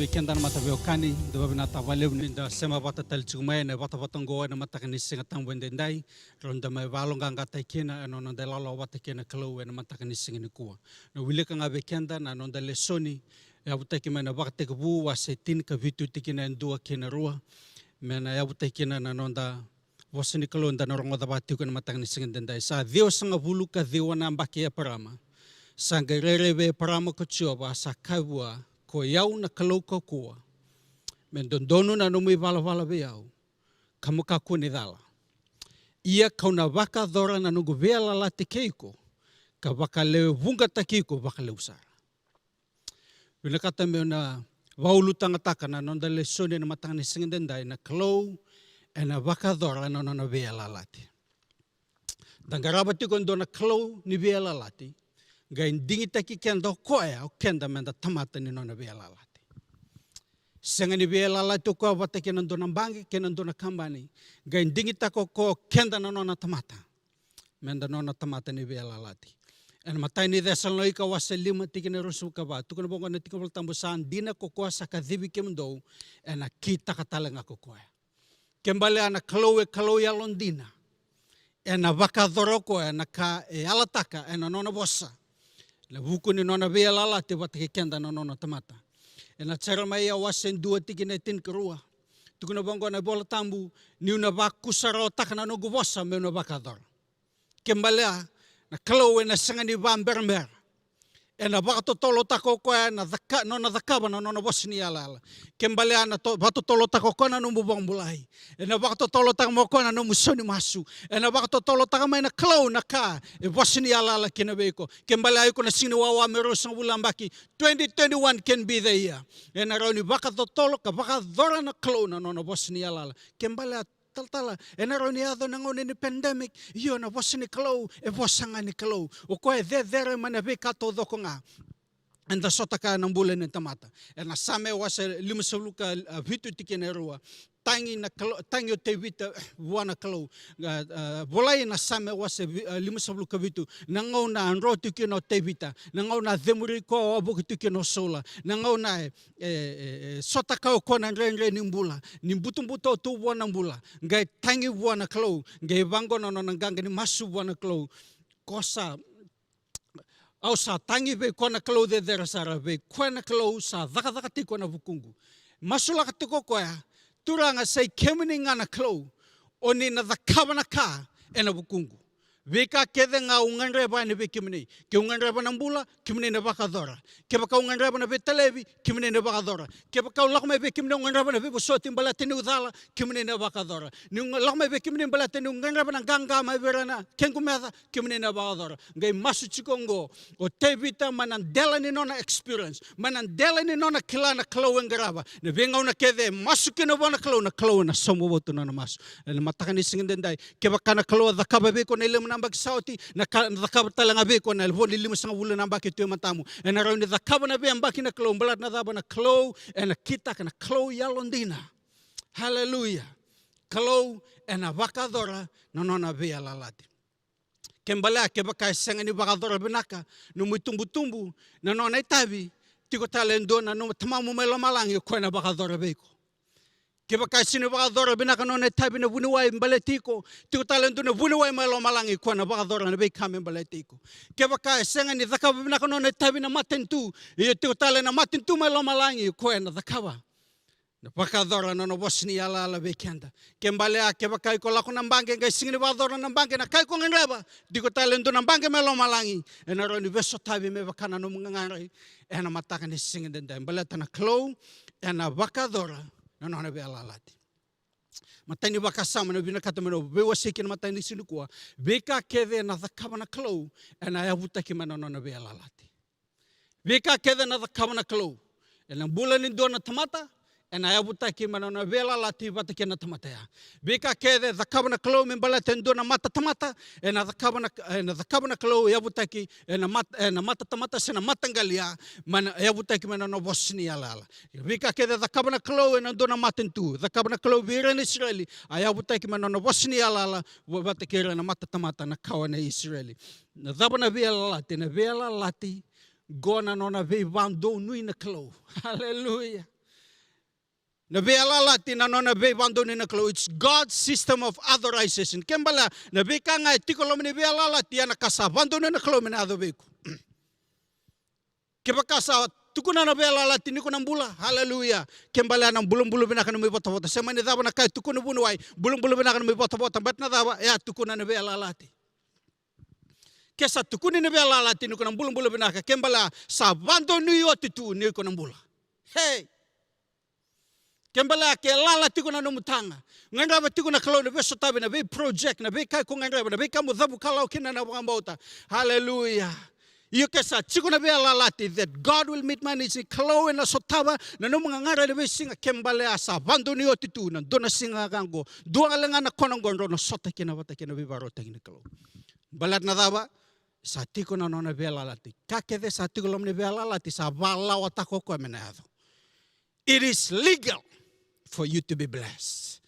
Keda na mataveiwekani, da vakavinavinaka vakalevu ni da sema vata tale tiko mai ena vatavata oqo ena mataka ni Siga Tabu edaidai. Rau da mai vakayaloqaqataki kina ena noda ilawalawa vata kei na Kalou ena mataka ni siga nikua. Na wilika ga vei keda na noda lesoni, yavutaki mai na Vakatekivu wase tinikavitu, tikina e dua kei na rua. Me na yavutaki kina na noda vosa ni Kalou eda na rogoca vata tiko ena mataka ni siga edaidai. Sa ciwasagavulu ka ciwa na yabaki i Eparama. Sa qai rairai vei Eparama ko Jiova, sa kaya vua, ko i au na Kalou kaukaua. Me dodonu na nomu ivalavala vei au, ka mo kakua ni cala. Ia kau na vakayacora na noqu veiyalayalati kei iko, ka vakalewe vuqataki iko vakalevu sara. Vinakata meu na vakaulutagataka na noda lesoni ena mataka ni siga edaidai, na Kalou ena vakayacora na nona veiyalayalati. Da qarava tiko e dua na Kalou ni veiyalayalati, qai digitaki keda o koya, o keda meda tamata ni nona veiyalayalati. Sega ni veiyalayalati o koya vata kei na dua na baqe, kei na dua na kabani, qai digitaka o koya o keda na nona tamata. Meda nona tamata ni veiyalayalati. Ena imatai ni Cesalonaika wase lima tikina e ruasagavulu ka va, tukuna vaqo na tiki ni iVolatabu, sa dina ko koya sa kacivi kemudou, ena kitaka tale ga ko koya. Ke balea na Kalou e Kalou yalodina, ena vakayacora o koya na ka e yalataka ena nona vosa, ena vuku ni nona veiyalayalati vata kei keda na nona tamata. Ena Jeremaia wase dua tikina e tinikarua, tukuna vaqo na iVolatabu, niu na vakusarawataka na noqu vosa meu na vakayacora. Ke balea na Kalou ena sega ni vaberabera. Ena vakatotolotaka o koya na caka, nona cakava na nona vosa ni yalayala. Ke balea na to, vakatotolotaka o koya na nomu vakabulai. Ena vakatotolotaka mai o koya na nomu sau ni masu. Ena vakatotolotaka mai na Kalou na ka e vosa ni yalayala kina vei iko. Ke balea iko na sega ni wawa me ruasagavulu na yabaki, twenty twenty-one can be the year. Ena rawa ni vakatotolo ka vakayacora na Kalou na nona vosa ni yalayala. Ke balea talatala, ena rawa ni yaco na gauna ni pandemic, io, na vosa ni Kalou e vosa ga ni Kalou. O koya e cecere mai na veika taucoko ga eda sota kaya na bula ni tamata. Ena Same wase limasagavulu ka vitu tikina e rua. Tagi na Kalou, tagi o Tevita vua na Kalou. A, a, volai na Same wase vi, a, limasagavulu ka vitu. Na gauna a dro tiko kina o Tevita. Na gauna a cemuri koya, a wavoki tiko kina o Saula. Na gauna e, e, e, e, sota kaya o koya na dredre ni bula, ni butobuto tu vua na bula, qai tagi vua na Kalou, qai vaqo na nona qaqa ni masu vua na Kalou. Ko sa, au sa tagi vei koya na Kalou cecere sara, vei koya na Kalou sa cakacaka tiko ena vukuqu. Masulaka tiko o koya, Turaga, sa i kemuni ga na Kalou, o ni na cakava na ka ena vukuqu. Veika kece ga au gadreva yani vei kemuni. Ke au gadreva na bula, kemuni na vakayacora. Kevaka au gadreva na veitalevi, kemuni na vakayacora. Kevaka au lako mai vei kemuni au gadreva na veivosoti baleta niu cala, kemuni na vakayacora. Niu ga, lako mai vei kemuni baleta niu gadreva na qaqa mai vei ira na kequ meca, kemuni na vakayacora. Qai masu tiko oqo o Tevita mai na dela ni nona experience, mai na dela ni nona kila na Kalou e qarava. Na veigauna kece e masu kina vua na Kalou, na Kalou ena sauma vata na nona masu. Ena mataka ni siga edaidai, kevaka na Kalou a cakava vei iko na lima na yabaki sa oti, na ka, na cakava tale ga vei iko na vo ni limasagavulu na yabaki tu e matamu. Ena rawa ni cakava na veiyabaki na Kalou, baleta na cava? Na Kalou ena kitaka, na Kalou yalodina. Haleluya. Kalou ena vakayacora na nona veiyalayalati. Ke balea kevaka e sega ni vakayacora vinaka nomu itubutubu, na nona itavi, tiko tale e dua na nomu Tamamu mai lomalagi, o koya na vakayacora vei iko. Kevaka e sega ni vakayacora vinaka na nona itavi na vuniwai baleti iko, tiko tale e dua na vuniwai mai lomalagi, o koya na vakayacora na veika me baleti iko. Kevaka e sega ni cakava vinaka na nona itavi na matanitu, ia tiko tale na matanitu mai lomalagi, o koya na cakava, na vakayacora na nona vosa ni yalayala vei keda. Ke balea kevaka iko lako na baqe qai sega ni vakayacora na baqe na ka iko gadreva, tiko tale e dua na baqe mai lomalagi ena rawa ni veisotavi me vaka na nomu gagadre ena mataka ni siga edaidai. Baleta na Kalou ena vakayacora na nona veiyalayalati. Matai ni vakasama na vinakata meu na veiwasei kina matai ni siga nikua. Veika kece ena cakava na Kalou ena yavutaki mai na nona veiyalayalati. Veika kece ena cakava na Kalou ena bula ni dua na tamata, ena yavutaki mai na nona veiyalayalati vata kei na tamata ya. Veika kece e cakava na Kalou me baleta e dua na matatamata, ena cakava na, ena cakava na Kalou yavutaki ena mat, ena matatamata se na mataqali ya, mai na, yavutaki mai na nona vosa ni yalayala. Veika kece e cakava na Kalou ena dua na matanitu, cakava na Kalou vei ira na Isireli, a yavutaki mai na nona vosa ni yalayala, va, vata kei ira na matatamata na kawa na Isireli. Na cava na veiyalayalati? Na veiyalayalati qo na nona veivadonui na Kalou. Aleluya. Na veiyalayalati na nona veivakadonui na Kalou. It's God's system of authorization. Ke balea na veika ga e tiko loma ni veiyalayalati, ya na ka sa vakadonui na Kalou me na yaco vei iko. Kevaka sa tukuna na veiyalayalati ni ko na bula, haleluya. Ke balea na bulabula vinaka na nomu ivotavota. Se mani cava na ka e tukuna vuniwai, bulabula vinaka na nomu ivotavota. But na cava e a tukuna na veiyalayalati? Ke sa tukuni na veiyalayalati ni ko na bulabula vinaka, ke balea sa vakadonui oti tu ni ko na bula. Hey! Ke balea ke lala tiko na nomu taga, gadreva tiko na Kalou na veisotavi, na vei project, na veika ko gadreva, na veika mo cavu kalawa kina na vakabauta. Haleluya. Io, ke sa tiko na veiyalayalati that God will meet my needs, ni Kalou ena sotava na nomu gagadre ena veisiga, ke balea sa vakadonui oti tu na dua na siga ga oqo, dua ga le ga na kona oqo drau na sota kina vata kei na veivakarautaki ni Kalou. Baleta na cava? Sa tiko na nona veiyalayalati. Ka kece sa tiko loma ni veiyalayalati sa vakalawataka o koya me na yaco. It is legal for you to be blessed.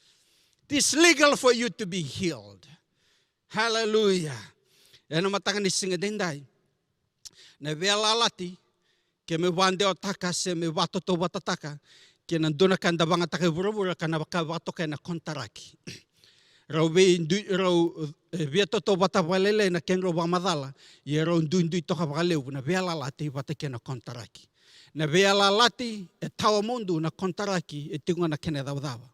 It is legal for you to be healed. Hallelujah. Ena mataka ni siga daidai, na veiyalayalati, ke me vakadewataka se me vakatautauvatataka kei na dua na ka eda vakayagataka e vuravura, ka na vaka vakatokai na konitaraki. Rau vei dui, rau, e, via tautauvata vakalailai na kedrau vakamacala, ia rau duidui toka vakalevu na veiyalayalati vata kei na konitaraki. Na veiyalayalati e tawa mudu, na konitaraki e tiko ga na kena icavacava.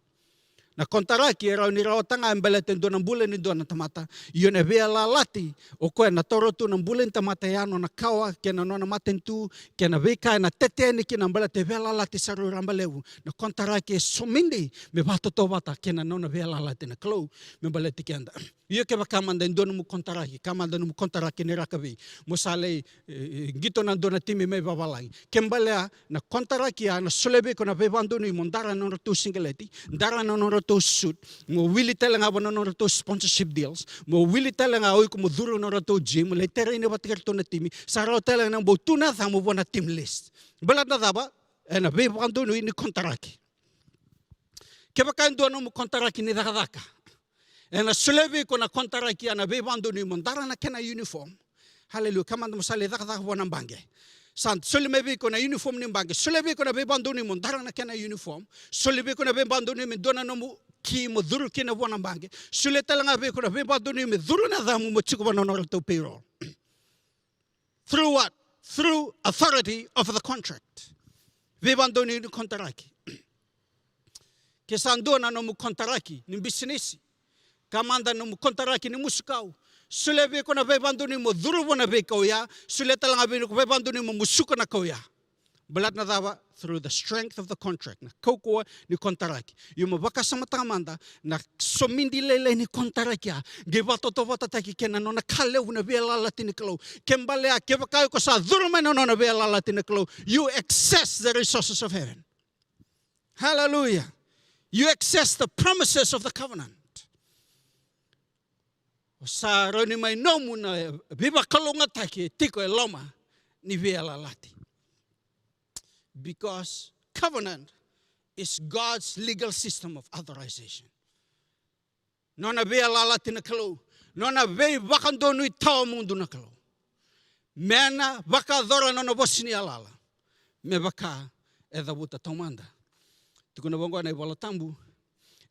Na konitaraki e rawa ni rawata ga e baleta e dua na bula ni dua na tamata. Io, na veiyalayalati, o koya na taura tu na bula ni tamata, ya na nona kawa kei na nona matanitu, kei na veika ena tete yani kina, baleta e veiyalayalati sa rui rabalevu. Na konitaraki e somidi me vakatautauvata kei na nona veiyalayalati na Kalou me baleti keda. Ia kevaka mada e dua nomu konitaraki, ka mada nomu konitaraki ni rakavi, mo sa lai, e, e, qito na dua na timi mai vavalagi. Ke balea na konitaraki ya na solia vei iko na veivakadonui mo dara na nodratou siqeleti, dara na nodratou suit, mo wili tale ga vua na nodratou sponsorship deals, mo wili tale ga o iko mo curu na nodratou gym, mo lai taraini vata kei ratou na timi, sa rawa tale ga na bau tu na yacamu vua na team list. Baleta na cava? Ena veivakadonui ni konitaraki. Kevaka e dua nomu konitaraki ni cakacaka, ena solia vei iko na konitaraki ya na veivakadonui mo dara na kena uniform. Hallelujah. Ka mada mo sa lai cakacaka vua na baqe. Sa soli mai vei iko na uniform ni baqe. Solia vei iko na veivakadonui mo dara na kena uniform. Solia vei iko na veivakadonui me dua na nomu ki mo curu kina vua na baqe. Solia tale ga vei iko na veivakadonui me curu na yacamu mo tiko vua na nodratou payroll. Through what? Through authority of the contract. Veivakadonui ni konitaraki. Ke sa dua na nomu konitaraki ni bisinisi, ka mada nomu konitaraki ni musu kau, solia vei iko na veivakadonui mo curu vua na veikau ya, solia tale ga vei iko na veivakadonui mo musuka na kau ya. Baleta na cava? Through the strength of the contract. Na kaukauwa ni konitaraki. Io, mo vakasamataka mada na somidi lailai ni konitaraki ya, qai vakatautauvatataki kei na nona ka levu na veiyalayalati ni Kalou. Ke balea, kevaka iko sa curu mai na nona veiyalayalati ni Kalou, you access the resources of heaven. Hallelujah. You access the promises of the covenant. O sa rawa ni mai nomu na veivakalougatataki e tiko e loma ni veiyalayalati. Because covenant is God's legal system of authorization. Nona veiyalayalati na Kalou, nona veivakadonui tawa mudu na Kalou. Me na vakayacora na nona vosa ni yalayala me vaka e cavuta taumada. Tukuna vaqo na iVola Tabu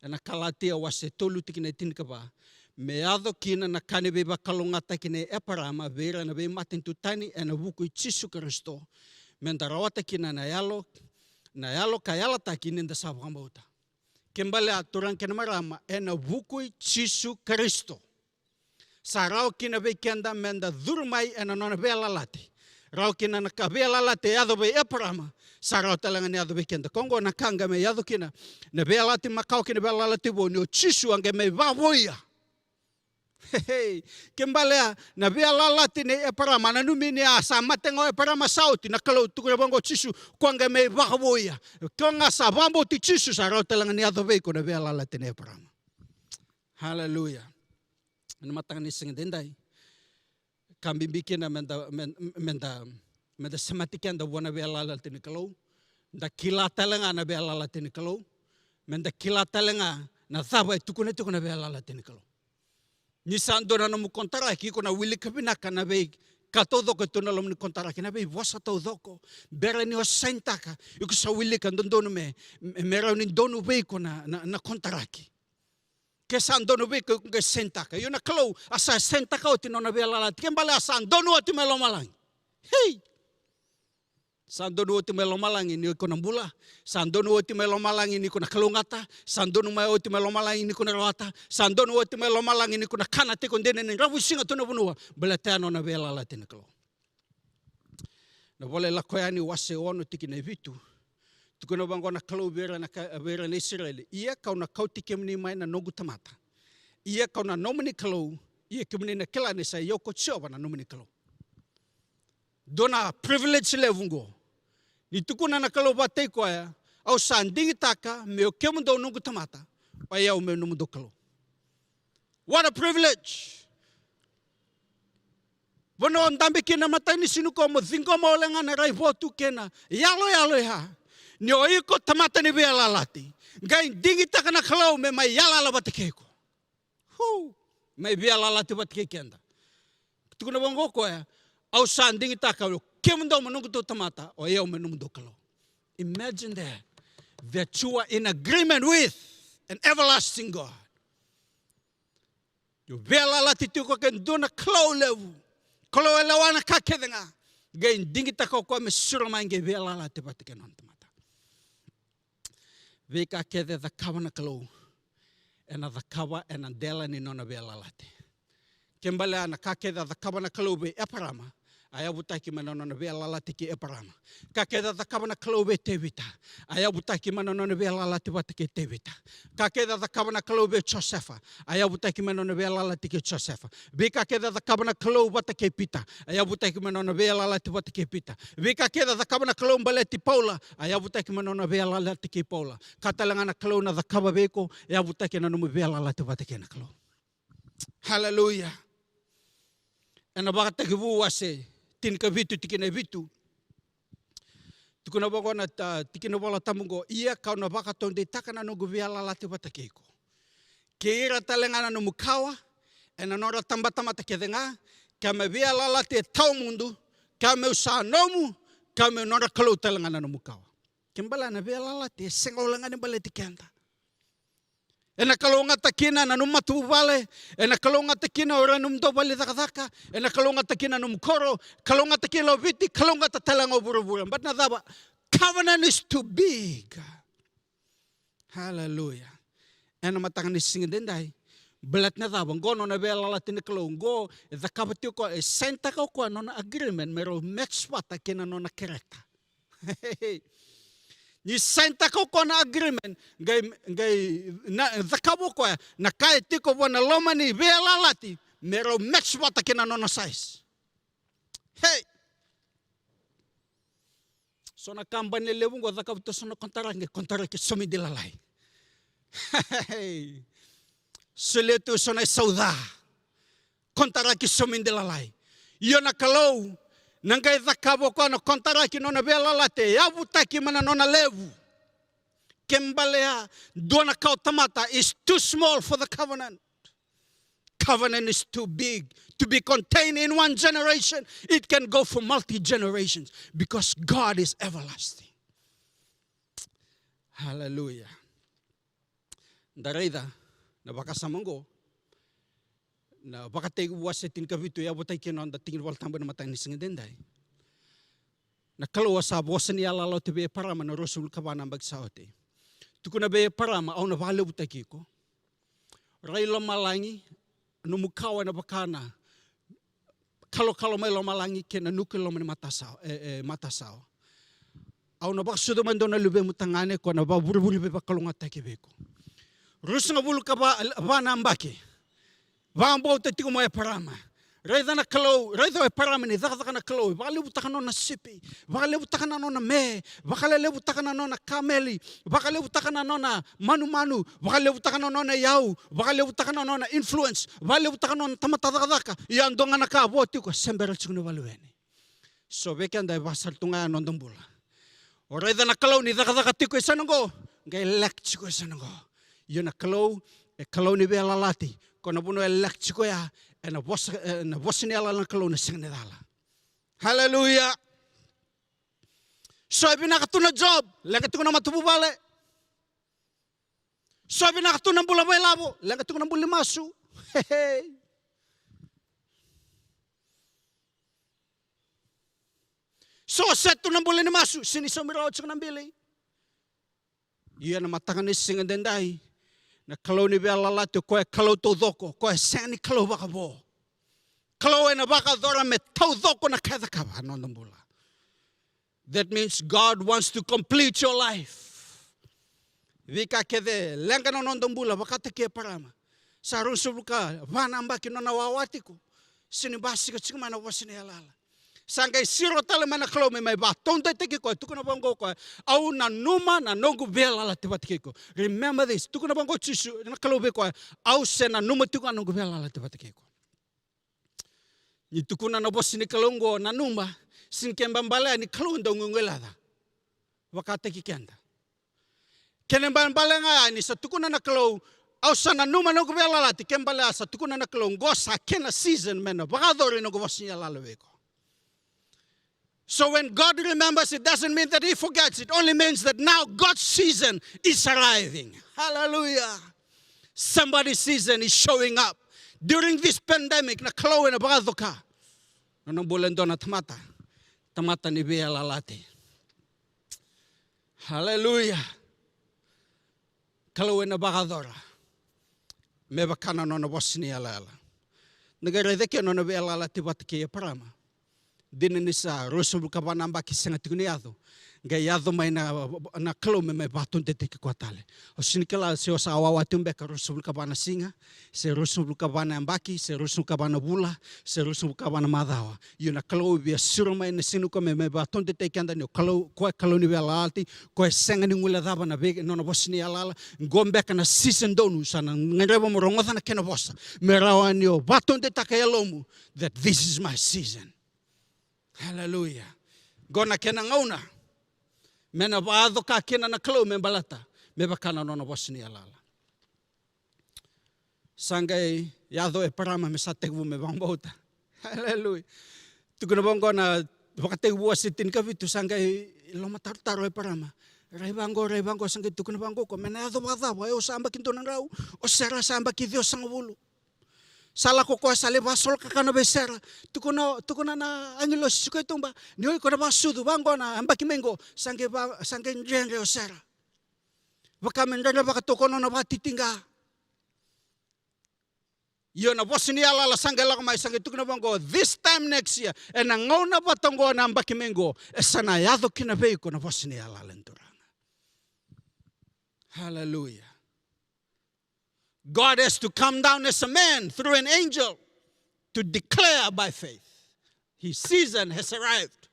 ena Kalatia wase tolu tikina e tinikava: Me yaco kina na ka ni veivakalougatataki nei Eparama vei ira na veimatanitu tani ena vuku i Jisu Karisito, me da rawata kina na yalo, na yalo ka yalataki ni da sa vakabauta. Ke balea, turaga kei na marama, ena vuku i Jisu Karisito, sa rawa kina vei keda me da curu mai ena nona veiyalayalati. Rawa kina na ka veiyalayalati e yaco vei Eparama, sa rawa tale ga ni yaco vei keda. Ko oqo na ka qai mai yaco kina na veiyalayalati makawa kei na veiyalayalati vou, ni o Jisu a qai mai vakavoui. Hehe. Ke balea na veiyalayalati nei Eparama, nanumi ni a sa mate ga o Eparama, sa oti. Na Kalou, tukuna vaqo o Jisu, ko a qai mai vakavoui. Ko ga sa vakabauti Jisu, sa rawa tale ga ni yaco vei iko na veiyalayalati nei Eparama. Hallelujah. Ena mataka ni siga daidai, ka bibi kina me da, me, me da, me da semati keda vua na veiyalayalati ni Kalou. Da kila tale ga na veiyalayalati ni Kalou. Me da kila tale ga na cava e tukuna tiko na veiyalayalati ni Kalou. Ni sa dua na nomu konitaraki, iko na wilika vinaka na vei, Ka taucoko e tu na loma ni kontaraki, na veivosa taucoko. Bera ni o sainitaka, iko sa wilika dodonu me, me, me rawa ni donu vei iko na, na, na kontaraki. Ke sa donu vei iko, iko qai sainitaka. Io na Kalou, a sa sainitaka oti na nona veiyalayalati. Ke bale a sa donu oti mai lomalagi. Hei! Sa donu oti mai lomalagi ni ko na bula. Sa donu oti mai lomalagi ni ko na kalougata. Sa donu mai oti mai lomalagi ni ko na rawata. Sa donu oti mai lomalagi ni ko na kana tiko dina ni ravusiga tu na vanua. Baleta ya na nona veiyalayalati na Kalou. Na vola i Lako Yani wase ono tikina e vitu. Tukuna vaqo na Kalou vei ira na ka, vei ira na Isireli. Ia kau na kauti kemuni mai na noqu tamata. Ia kau na nomuni Kalou. Ia kemuni na kila ni sa i au ko Jiova na nomuni Kalou. Dua na privilege levu qo. Ni tukuna na Kalou vata kei koya, au sa digitaka me o kemudou noqu tamata, o yau me nomudou Kalou. What a privilege! Vanua o dabe kina matanisiga ko mo ciqoma wale ga na raivotu kei na yaloyalo ya. Ni o iko tamata ni veiyalayalati. Qai digitaka na Kalou me mai yalayala vata kei iko. Hu! Mai veiyalayalati vata kei keda. Tukuna vaqo o koya, au sa digitaka o kemudou mo noqu dou tamata, o yau me nomudou Kalou. Imagine that. That you are in agreement with an everlasting God. Io veiyalayalati tiko kei dua na Kalou levu. Kalou e lewa na ka kece ga. Qai digitaka o koya me siro mai qai veiyalayalati vata kei nona tamata. Veika kece e cakava na Kalou, ena cakava ena dela ni nona veiyalayalati. Ke balea na ka kece a cakava na Kalou vei Eparama, a yavutaki mai na nona veiyalayalati kei Eparama. Ka kece a cakava na Kalou vei Tevita, a yavutaki mai na nona veiyalayalati vata kei Tevita. Ka kece a cakava na Kalou vei Josefa, a yavutaki mai na nona veiyalayalati kei Josefa. Veika kece a cakava na Kalou vata kei Pita, a yavutaki mai na nona veiyalayalati vata kei Pita. Veika kece a cakava na Kalou baleti Paula, a yavutaki mai na nona veiyalayalati kei Paula. Ka tale ga na Kalou na cakava vei iko, e yavutaki na nomu veiyalayalati vata kei na Kalou. Haleluya. Ena Vakatekivu wase tinikavitu tikina e vitu. Tukuna vaqo na ta, tikina Vola Tabu qo, ia kau na vakataudeitaka na noqu veiyalayalati vata kei iko. Kei ira tale ga na nomu kawa, ena nodra tabatamata kece ga, ka me veiyalayalati e tawamudu, ka meu sa nomu, ka meu nodra Kalou tale ga na nomu kawa. Ke balea na veiyalayalati e sega wale ga ni baleti keda. Ena kalougata kina na nomu matavuvale, ena kalougata kina o ira nomu dau vale ni cakacaka, ena kalougata kina nomu koro, kalougata kina o Viti, kalougata tale ga o vuravura. But na cava, covenant is too big. Haleluya. Ena mataka ni siga daidai. Baleta na cava, qo nona veiyalayalati na Kalou, qo e cakava tiko, e sainitaka o koya nona agreement me rau match vata kei na nona character. Ni sainitaka o koya na agreement, qai, qai na, cakava o koya na ka e tiko vua na loma ni veiyalayalati me rau match vata kei na nona size. Hey! So na kabani levu qo cakava tu so na kontaraki, kontaraki somidi lalai. Hey! Solia tu so na isau ca. Kontaraki somidi lalai. Io na Kalou, na qai cakava o koya na kontaraki nona veiyalayalati, e yavutaki mai na nona levu. Ke balea, dua na kawa tamata is too small for the covenant. Covenant is too big to be contained in one generation. It can go for multi-generations because God is everlasting. Hallelujah. Da raica na vakasama oqo, na Vakatekivu wase tinikavitu, e yavutaki kina noda tiki ni Vola Tabu ena mataka ni siga edaidai. Na Kalou a sa vosa ni yalayala oti vei Eparama na ruasagavulu ka va na yabaki sa oti. Tukuna vei Eparama, au na vakalevutaki iko. Rai lomalagi, nomu kawa ena vaka na kalokalo mai lomalagi kei na nuku e loma ni matasawa, e, e, matasawa. Au na vakasucu mai e dua na luvemu tagane, ko na vakavurevure veivakalougatataki vei iko. Ruasagavulu ka va, va na yabaki. Vakabauta tiko mai o Eparama. Raica na Kalou, raica o Eparama ni cakacaka na Kalou. Vakalevutaka na nona sipi. Vakalevutaka na nona me. Vakalevutaka na nona kameli. Vakalevutaka na nona manumanu. Vakalevutaka na nona iyau. Vakalevutaka na nona influence. Vakalevutaka na nona tamata cakacaka. Ia dua ga na ka vo tiko, se bera tiko ni vakaluveni. So vei keda e vaka sara tu ga ya na noda bula. O raica na Kalou ni cakacaka tiko e yasana oqo, qai lack tiko e yasana oqo. Ia na Kalou, e Kalou ni veiyalayalati, ko na vanua e lack tiko ya, ena vosa, ena vosa ni yalayala na Kalou na sega ni cala. Haleluya. So e vinaka tu na job, leqa tiko na matavuvale. So e vinaka tu na bula vakailavo, leqa tiko na bula ni masu. So set tu na bula ni masu, sega ni saumi rawa tiko na bili. Ia na mataka ni siga edaidai, na Kalou ni veiyalayalati, o koya e Kalou taucoko, o koya e sega ni Kalou vakavo. Kalou ena vakayacora me taucoko na ka e cakava na noda bula. That means God wants to complete your life. Veika kece leqa na noda bula, vakataki Eparama. Sa ruasagavulu ka va na yabaki nona wawa tiko. Sega ni basika tiko mai na vosa ni yalayala. Sa qai siro tale mai na Kalou me mai vakataudeitaki koya, tukuna vaqo o koya, au nanuma na noqu veiyalayalati vata kei iko. Remember this, tukuna vaqo o Jisu, na Kalou vei koya, au se nanuma tiko na noqu veiyalayalati vata kei iko. Ni tukuna na vosa ni Kalou oqo nanuma, sega ni kena ibalebale ni Kalou dau guileca vakataki keda. Kena ibalebale ga ni sa tukuna na Kalou, au sa nanuma noqu veiyalayalati, kena ibalebale sa tukuna na Kalou, oqo sa kena season me na vakayacori noqu vosa ni yalayala vei iko. So when God remembers, it doesn't mean that he forgets. It only means that now God's season is arriving. Hallelujah. Somebody's season is showing up. During this pandemic, na Kalou ena vakacoka. Nona bula e dua na tamata. Tamata ni veiyalayalati. Hallelujah. Kalou ena vakayacora me vaka na nona vosa ni yalayala. Na qai raica ke nona veiyalayalati vata kei Eparama. Dina ni sa ruasagavulu ka va na yabaki sega tiko ni yaco. Qai yaco mai na, na Kalou me mai vakataudeitaki koya tale. O sega ni kila se o sa wawa tiko beka ruasagavulu ka va na siga, se ruasagavulu ka va na yabaki, se ruasagavulu ka va na vula, se ruasagavulu ka va na macawa. Io, na Kalou e via siro mai na siga nikua me mai vakataudeitaki keda ni o Kalou, koya e Kalou ni veiyalayalati, koya e sega ni guilecava na vei, nona vosa ni yalayala. Qo beka na season donu sa na gadreva mo rogoca na kena vosa. Me rawa ni o vakataudeitaka e yalomu that this is my season. Hallelujah. Qo na kena gauna me na vakacoka kina na Kalou me baleta me vaka na nona vosa ni yalayala. Sa qai yaco o Eparama me sa tekivu me vakabauta. Hallelujah. Tukuna vaqo na Vakatekivu wase tinikavitu, sa qai lomatarotaro o Eparama. Rai vaqo, rai vaqo, sa qai tukuna vaqo o koya, me na yaco vakacava, o yau sa yabaki dua na drau, o Sera sa yabaki ciwasagavulu. Sa lako o koya sa lai vakasolokakana vei Sera. Tukuna, tukuna na agilosi, suka i tuba, ni o iko na vakasucu, vaqo na yabaki mai qo. Sa qai va, sa qai dredre o Sera. Vaka me dredrevaka toka o nona vakatitiqa. Io, na vosa ni yalayala sa qai lako mai, sa qai tukuna vaqo, this time next year, ena gauna vata oqo na yabaki mai qo, e sa na yaco kina vei iko na vosa ni yalayala ni Turaga. Hallelujah. God has to come down as a man through an angel to declare by faith. His season has arrived.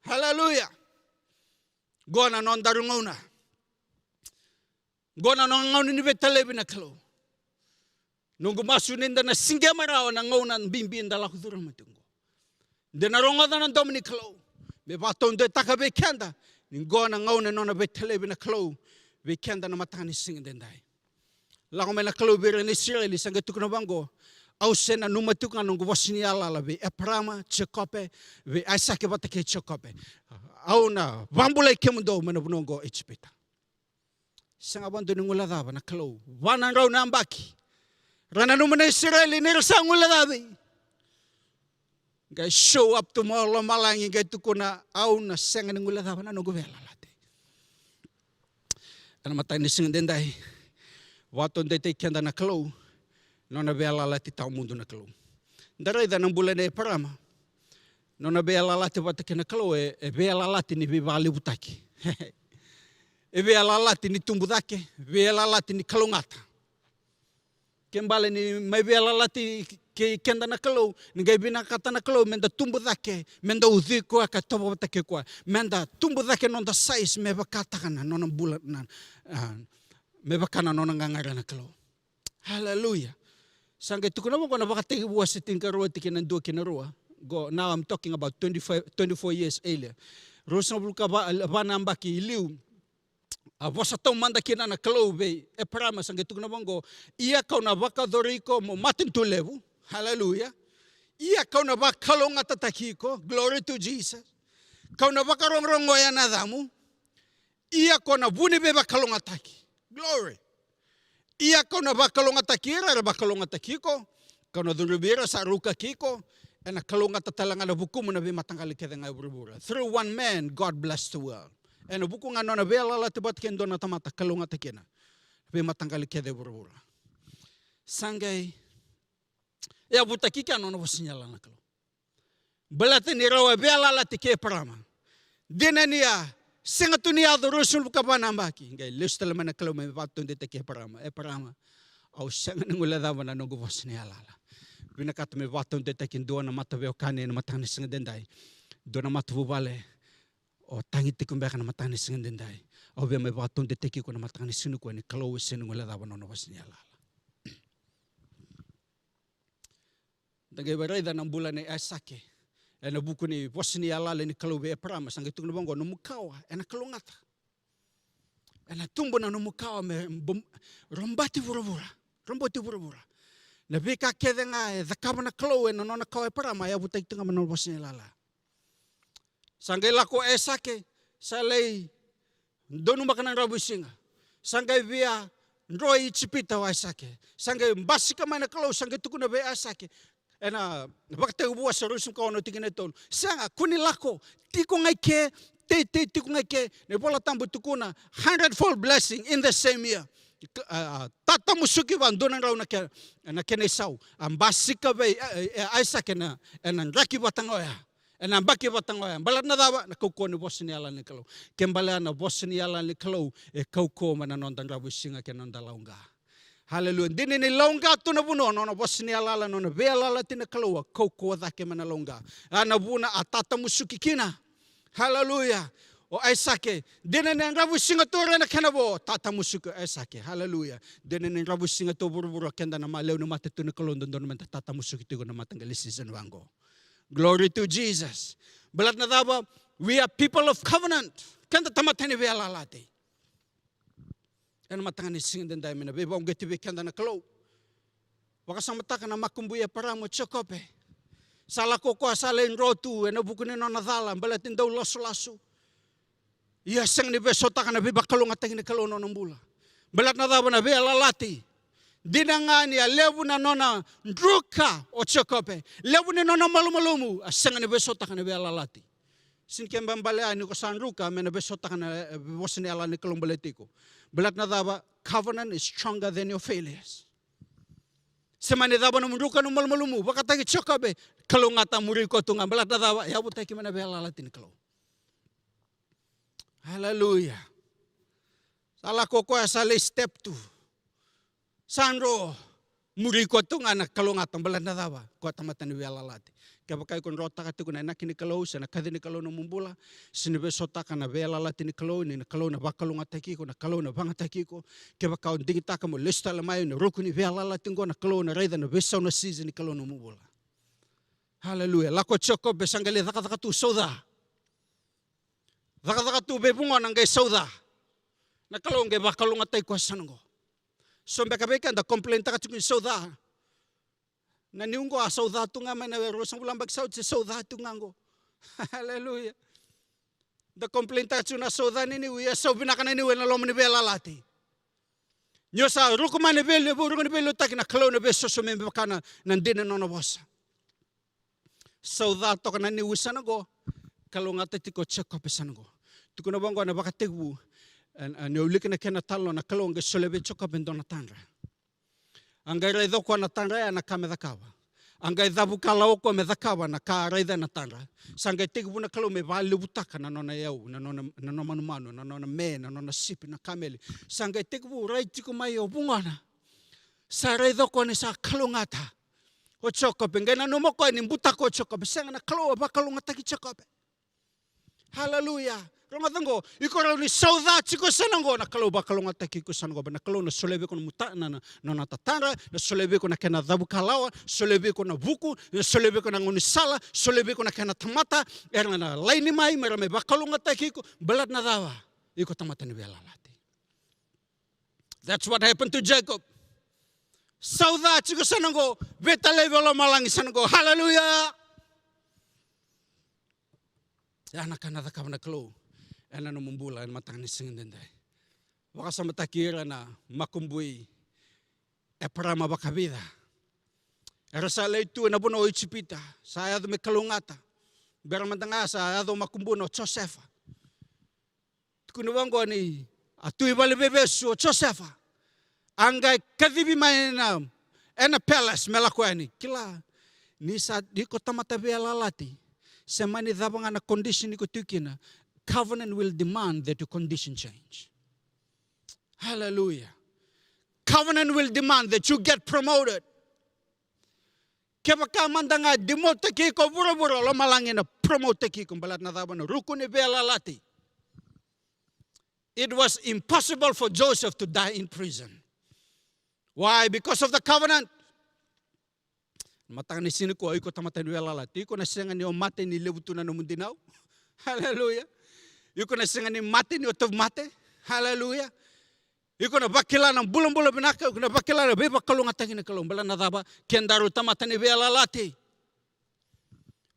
Hallelujah. Qo na nodaru gauna. Qo na nona gauna ni veitalevi na Kalou. Noqu masu ni da na siqema rawa na gauna bibi da lako curuma tiko qo. Da na rogoca na domo ni Kalou me vakataudeitaka vei keda ni qo na gauna e nona veitalevi na Kalou vei keda na mataka ni siga edaidai. Lako mai na Kalou vei ira na Isireli, sa qai tukuna vaqo, au se nanuma tiko ga noqu vosa ni yalayala vei Eparama, Jekope, vei Aisake vata kei Jekope. Au na vakabulai kemudou mai na vanua oqo o Ijipita. Sega vakadua ni guilecava na Kalou. Va na drau na yabaki ra nanuma na Isireli ni ra sa guilecavi. Qai show up tu mai o lomalagi, qai tukuna, au na sega ni guilecava na noqu veiyalayalati. Ena mataka ni siga edaidai, vakataudeitaki keda na Kalou, nona veiyalayalati tawamudu na Kalou. Da raica na bula nei Eparama. Nona veiyalayalati vata kei na Kalou e, e veiyalayalati ni veivakalevutaki. E veiyalayalati ni tubu cake, veiyalayalati ni kalougata. Ke bale ni mai veiyalayalati kei keda na Kalou, ni qai vinakata na Kalou me da tubu cake, me da ucui koya ka tovo vata kei koya, me da tubu cake noda size me vakataka na nona bula na, a, me vaka na nona qaqara na Kalou. Hallelujah. Sa qai tukuna vaqo na Vakatekivu wase tinikarua tikina dua ki na rua. Qo, now I'm talking about twenty-five, twenty-four years earlier. Ruasagavulu ka va, va na yabaki i liu. A vosa taumada kina na Kalou vei Eparama, sa qai tukuna vaqo, ia kau na vakayacori iko mo matanitu levu. Hallelujah. Ia kau na vakalougatataki iko. Glory to Jesus. Kau na vakarogorogoya na yacamu. Ia ko na vu ni veivakalougataki. Glory. Ia kau na vakalougatataki ira era vakalougatataki iko. Kau na cudruvi ira sa rukaki iko. Ena kalougata tale ga na vukumu na veimataqali kece ga e vuravura. Through one man, God bless the world. Ena vuku ga nona veiyalayalati vata kei dua na tamata, kalougata kina veimataqali kece e vuravura. Sa qai yavutaki kina nona vosa ni yalayala na Kalou. Baleta ni rau a veiyalayalati kei Eparama. Dina ni a sega tu ni yaco ruasagavulu ka va na yabaki, qai lesu tale mai na Kalou me vakataudeitaki Eparama. Eparama, au sega ni guilecava na noqu vosa ni yalayala. Vinakata me vakataudeitaki dua na mataveiwekani ena mataka ni siga edaidai. Dua na matavuvale, o tagi tiko beka na mataka ni siga edaidai. Au via mai vakataudeitaki iko na mataka ni siga nikua ni Kalou e sega ni guilecava na nona vosa ni yalayala. Da qai vakaraica na bula nei Aisake ena vuku ni vosa ni yalayala ni Kalou vei Eparama. Sa qai tukuna vaqo, nomu kawa ena kalougata. Ena tubu na nomu kawa me bom-, robati vuravura. Robati vuravura. Na veika kece ga e cakava na Kalou ena nona kawa Eparama, e yavutaki tu ga mai na nona vosa ni yalayala. Sa qai lako o Aisake, sa lai donumaka na dravuisiga. Sa qai via dro i Ijipita o Aisake. Sa qai basika mai na Kalou, sa qai tukuna vei Aisake. Ena Vakatekivu wase ruasagavulu ka ono tikina e tolu. Sega, kua ni lako, tiko ga i ke, teitei tiko ga i ke. Na iVola Tabu e tukuna, hundredfold blessing in the same year. Ka-, a, a, tatamusuki vadua na drau na ke-, na kena isau. A basika vei, e, e, e, Aisake ena, ena draki vata ga oya. Ena yabaki vata ga oya. Baleta na cava? Na kaukauwa ni vosa ni yalayala ni Kalou. Ke baleta na vosa ni yalayala ni Kalou, e kaukauwa mai na noda dravuisiga kei na noda lauqa. Haleluya. Dina ni lauqa tu na vanua, nona vosa ni yalayala, nona veiyalayalati na Kalou, a kaukauwa cake mai na lauqa. A na vuna a tatamusuki kina. Haleluya. O Aisake, dina ni a dravuisiga tu o ira ena kena vo, tatamusuki o Aisake. Haleluya. Dina ni dravuisiga tu o vuravura, keda na ma-, lewe ni matanitu ni Kalou, dodonu meda tatamusuki tiko na mataqali season vaqo. Glory to Jesus. Baleta na cava? We are people of covenant. Keda tamata ni veiyalayalati. Ena mataka ni siga edaidai me na veivakauqeti vei keda na Kalou. Vakasamataka na makubui Eparama o Jekope. Sa lako o koya sa lai dro tu ena vuku ni nona cala, baleta ni dau lasulasu. Ia sega ni veisautaka na veivakalougatataki ni Kalou na nona bula. Baleta na cava? Na veiyalayalati. Dina ga ni a levu na nona druka o Jekope. Levu ni nona malumalumu, a sega ni veisautaka na veiyalayalati. Sega ni kena ibalebale ni ko sa druka me na veisautaka na, e, vosa ni yalayala ni Kalou baleti iko. Baleta na cava? Covenant is stronger than your failures. Se mani cava nomu druka, nomu malumalumu, vakataki Jekope, kalougata, muri koya tu ga. Baleta na cava? Yavutaki mai na veiyalayalati ni Kalou. Haleluya. Sa lako o koya sa lai step tu. Sa dro, muri koya tu ga na kalougata, baleta na cava? Koya tamata ni veiyalayalati. Kevaka iko drotaka tiko na inaki ni Kalou se na kaci ni Kalou nomu bula, sega ni veisautaka na veiyalayalati ni Kalou, ni na Kalou na vakalougatataki iko, na Kalou na vakayagataki iko. Kevaka o digitaka mo lesu tale mai na ruku ni veiyalayalati qo, na Kalou na raica na veisau, na season ni Kalou nomu bula. Haleluya. Lako o Jekope sa qai lai cakacaka tu, sauca. Cakacaka tu veivugona, qai sauca. Na Kalou qai vakalougatataki koya sa na qo. So beka vei keda da complain taka tiko ni sauca. Na niu qo a sauca tu ga mai na ruasagavulu na yabaki sa oti, se sauca tu ga qo. Haleluya. Da complain taka tiko na sauca ni niu, ia sau vinaka na niu ena loma ni veiyalayalati. Ni o sa ruku mai na veilevu, ruku ni veiliutaki, na Kalou na veisosomi me vaka na, na dina ni nona vosa. Sauca toka na niu sa na qo, kalougata tiko o Jekope sa na qo. Tukuna vaqo na Vakatekivu, e, e, ni o wilika na kena italanoa, na Kalou qai solia vei Jekope e dua na tadra. A qai raica o koya na tadra ya na ka me cakava. A qai cavu kalawa o koya me cakava na ka a raica na tadra. Sa qai tekivu na Kalou me vakalevutaka na nona iyau, na nona, na nona manumanu, na nona me, na nona sipi, na kameli. Sa qai tekivu rai tiko mai o vugona. Sa raica o koya ni sa kalougata o Jekope, qai nanuma o koya ni butako o Jekope. Sega, na Kalou a vakalougatataki Jekope. Haleluya. Rogoca qo, iko rawa ni sauca tiko sa na qo, na Kalou vakalougatataki iko sa na qo. Na Kalou na solia vei iko na muta-, na, na, na nona tatadra, na solia vei iko na kena cavu kalawa, solia vei iko na vuku, na solia vei iko na gaunisala, solia vei iko na kena tamata, era na laini mai, me ra mai vakalougatataki iko, baleta na cava? Iko tamata ni veiyalayalati. That's what happened to Jacob. Sauca tiko sa na qo, veitalevi o lomalagi sa na qo. Haleluya. Ya na ka na cakava na Kalou ena nomu bula ena mataka ni siga daidai. Vakasamataki ira na makubui Eparama vakavica. Era sa lai tu ena vanua o Ijipita, sa yaco me kalougata. Bera mada ga sa yaco makubuna o Josefa. Tukuna vaqo ni a tu i vale veivesu o Josefa. A qai kacivi mai ena, ena palace me lako yani. Kila, ni sa, ni ko tamata veiyalayalati, se mani cava ga na condition ni ko tu kina, covenant will demand that your condition change. Hallelujah. Covenant will demand that you get promoted. Kevaka mada ga demotetaki iko vuravura, lomalagi na promotetaki iko, baleta na cava? Na ruku ni veiyalayalati. It was impossible for Joseph to die in prison. Why? Because of the covenant. Mataka ni siga nikua, iko tamata ni veiyalayalati, iko na sega ni o mate ni levu tu na nomu dinau. Haleluya. Iko na sega ni mate ni o tauvimate. Haleluya. Iko na vakila na bulabula vinaka, iko na vakila na veivakalougatataki ni Kalou. Baleta na cava? Kedaru tamata ni veiyalayalati.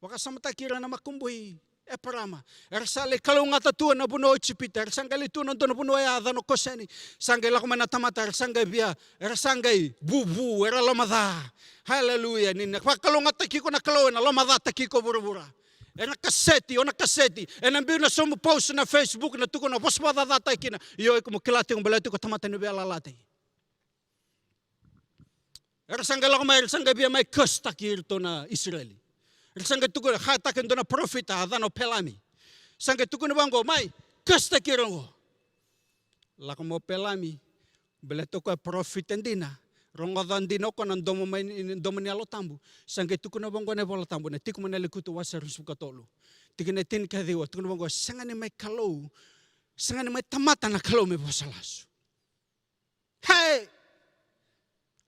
Vakasamataki ira na makubui Eparama. Era sa lai kalougata tu ena vanua o Ijipita. Era sa qai lai tu ena dua na vanua ya, yacana o Koseni. Sa qai lako mai na tamata, era sa qai via, era sa qai vuvu, era lomaca. Haleluya. Ni na vakalougatataki iko na Kalou, ena lomacataki iko vuravura. Ena kaseti, o na kaseti. Ena biu na somu post na Facebook, na tukuna vosa vakacacataki kina. Io, iko mo kila tiko, baleta iko tamata ni veiyalayalati. Era sa qai lako mai, era sa qai via mai cursetaki iratou na Isireli. Era sa qai tukuna, kataka e dua na parofita, yacana o Pelami. Sa qai tukuna vaqo, mai cursetaki ira qo. Lako mai o Pelami, baleta o koya e parofita dina. Rogoca dina o koya na domo mai ni, domo ni Yalo Tabu. Sa qai tukuna vaqo na iVola Tabu, na Tiko mai na Lekutu wase ruasagavulu ka tolu, tikina e tinikaciwa, tukuna vaqo, sega ni mai Kalou, sega ni mai tamata na Kalou me vosa lasu. Hey!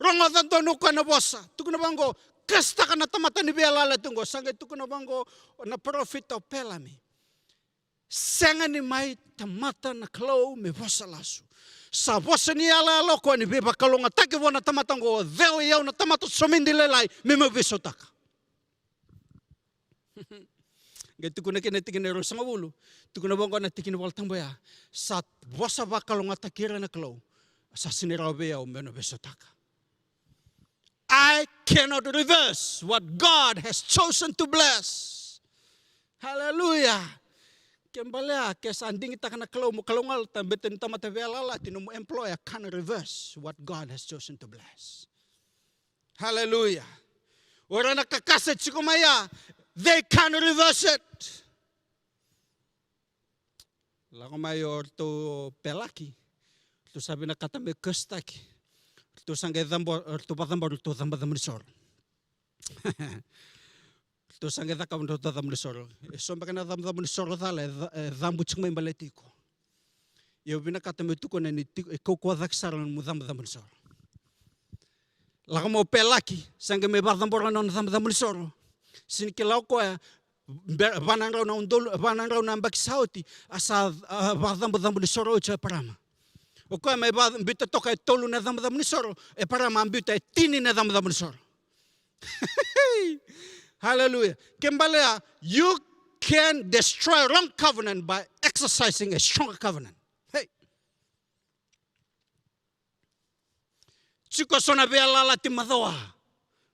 Rogoca donu o koya na vosa. Tukuna vaqo, cursetaka na tamata ni veiyalayalati qo. Sa qai tukuna vaqo na parofita o Pelami, sega ni mai tamata na Kalou me vosa lasu. Sa vosa ni yalayala o koya ni veivakalougatataki vua na tamata qo, o cei o i au na tamata somidi lailai me mai veisautaka. Qai tukuna kina na tikina e ruasagavulu. Tukuna vaqo na tiki ni Vola Tabu ya, sa vosa vakalougatataki ira na Kalou. Sa sega ni rawa vei au meu na veisautaka. I cannot reverse what God has chosen to bless. Hallelujah. Ke balea, ke sa digitaka na Kalou mo kalougata, baleta ni tamata veiyalayalati, nomu employer can't reverse what God has chosen to bless. Hallelujah. O ira na kakase tiko mai ya, they can't reverse it. Lako mai o ratou pelaki, ratou sa vinakata me cursetaki. Ratou sa qai cabo, ratou vacabo, ratou cabocabo ni soro. Ratou sa qai cakava ratou cabocabo ni soro. E so beka na cabocabo ni soro cala e ca-, e cabo tiko mai baleti iko. Ia au vinakata meu tukuna ni tiko, e kaukauwa cake sara na nomu cabocabo ni soro. Lako mai o pelaki, sa qai mai vacabora na nona cabocabo ni soro. Sega ni kila o koya, be-, va na drau na udolu, va na drau na yabaki sa oti, a sa, a, vacabocabo ni soro oti o Eparama. O koya mai va-, biuta toka e tolu na cabocabo ni soro, Eparama a biuta e tini na cabocabo ni soro. Hallelujah. Ke balea, you can destroy wrong covenant by exercising a stronger covenant. Hey. Tiko so na veiyalayalati macawa.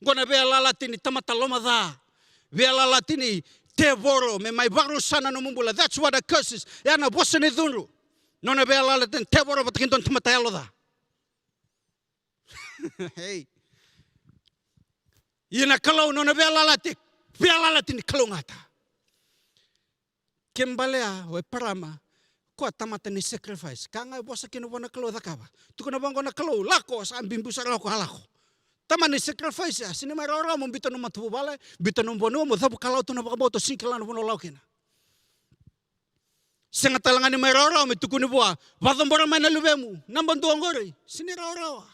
Qo na veiyalayalati ni tamata lomaca. Veiyalayalati ni tevoro me mai vakarusa na nomu bula. That's what a curse is. Ya na vosa ni cudru. Nona veiyalayalati ni tevoro vata kei dua na tamata yaloca. Hey. Ia na Kalou nona veiyalayalati, veiyalayalati ni kalougata. Ke balea o Eparama, koya tamata ni sacrifice. Ka ga e vosa kina vua na Kalou cakava. Tukuna vaqo na Kalou, lako, sa bibi sara lako, a lako. Tamata ni sacrifice, a sega ni mai rawarawa mo biuta nomu matavuvale, biuta nomu vanua, mo cavu kalawa tu na vakabauta, sega ni kila na vanua o lako kina. Sega tale ga ni mai rawarawa me tukuni vua, vacabora mai na luvemu, naba dua oqori. Sega ni rawarawa.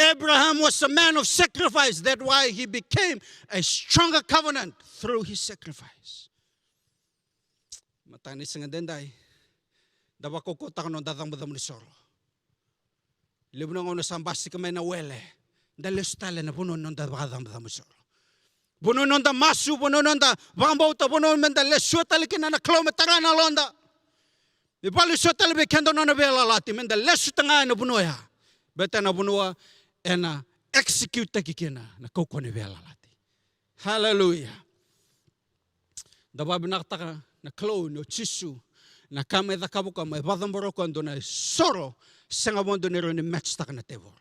Abraham was a man of sacrifice. That's why he became a stronger covenant through his sacrifice. Mataka ni siga daidai, da vakaukauwataka noda cabocabo ni soro. Levu na gauna sa basika mai na wele, da lesu tale na vanua ni noda vakacabocabo isoro. Vanua ni noda masu, vanua ni noda vakabauta, vanua meda lesu tale kina na Kalou me tara na yaloda. Me valesu tale vei keda na nona veiyalayalati, meda lesu talega ena vanua ya. Baleta na vanua ena execute-taki kina na kaukauwa ni veiyalayalati. Haleluya. Da vakavinavinakataka na Kalou ni o Jisu, na ka mai cakava o koya, mai vakacabora o koya e dua na isoro sega vakadua ni rawa ni match-taka na tevoro.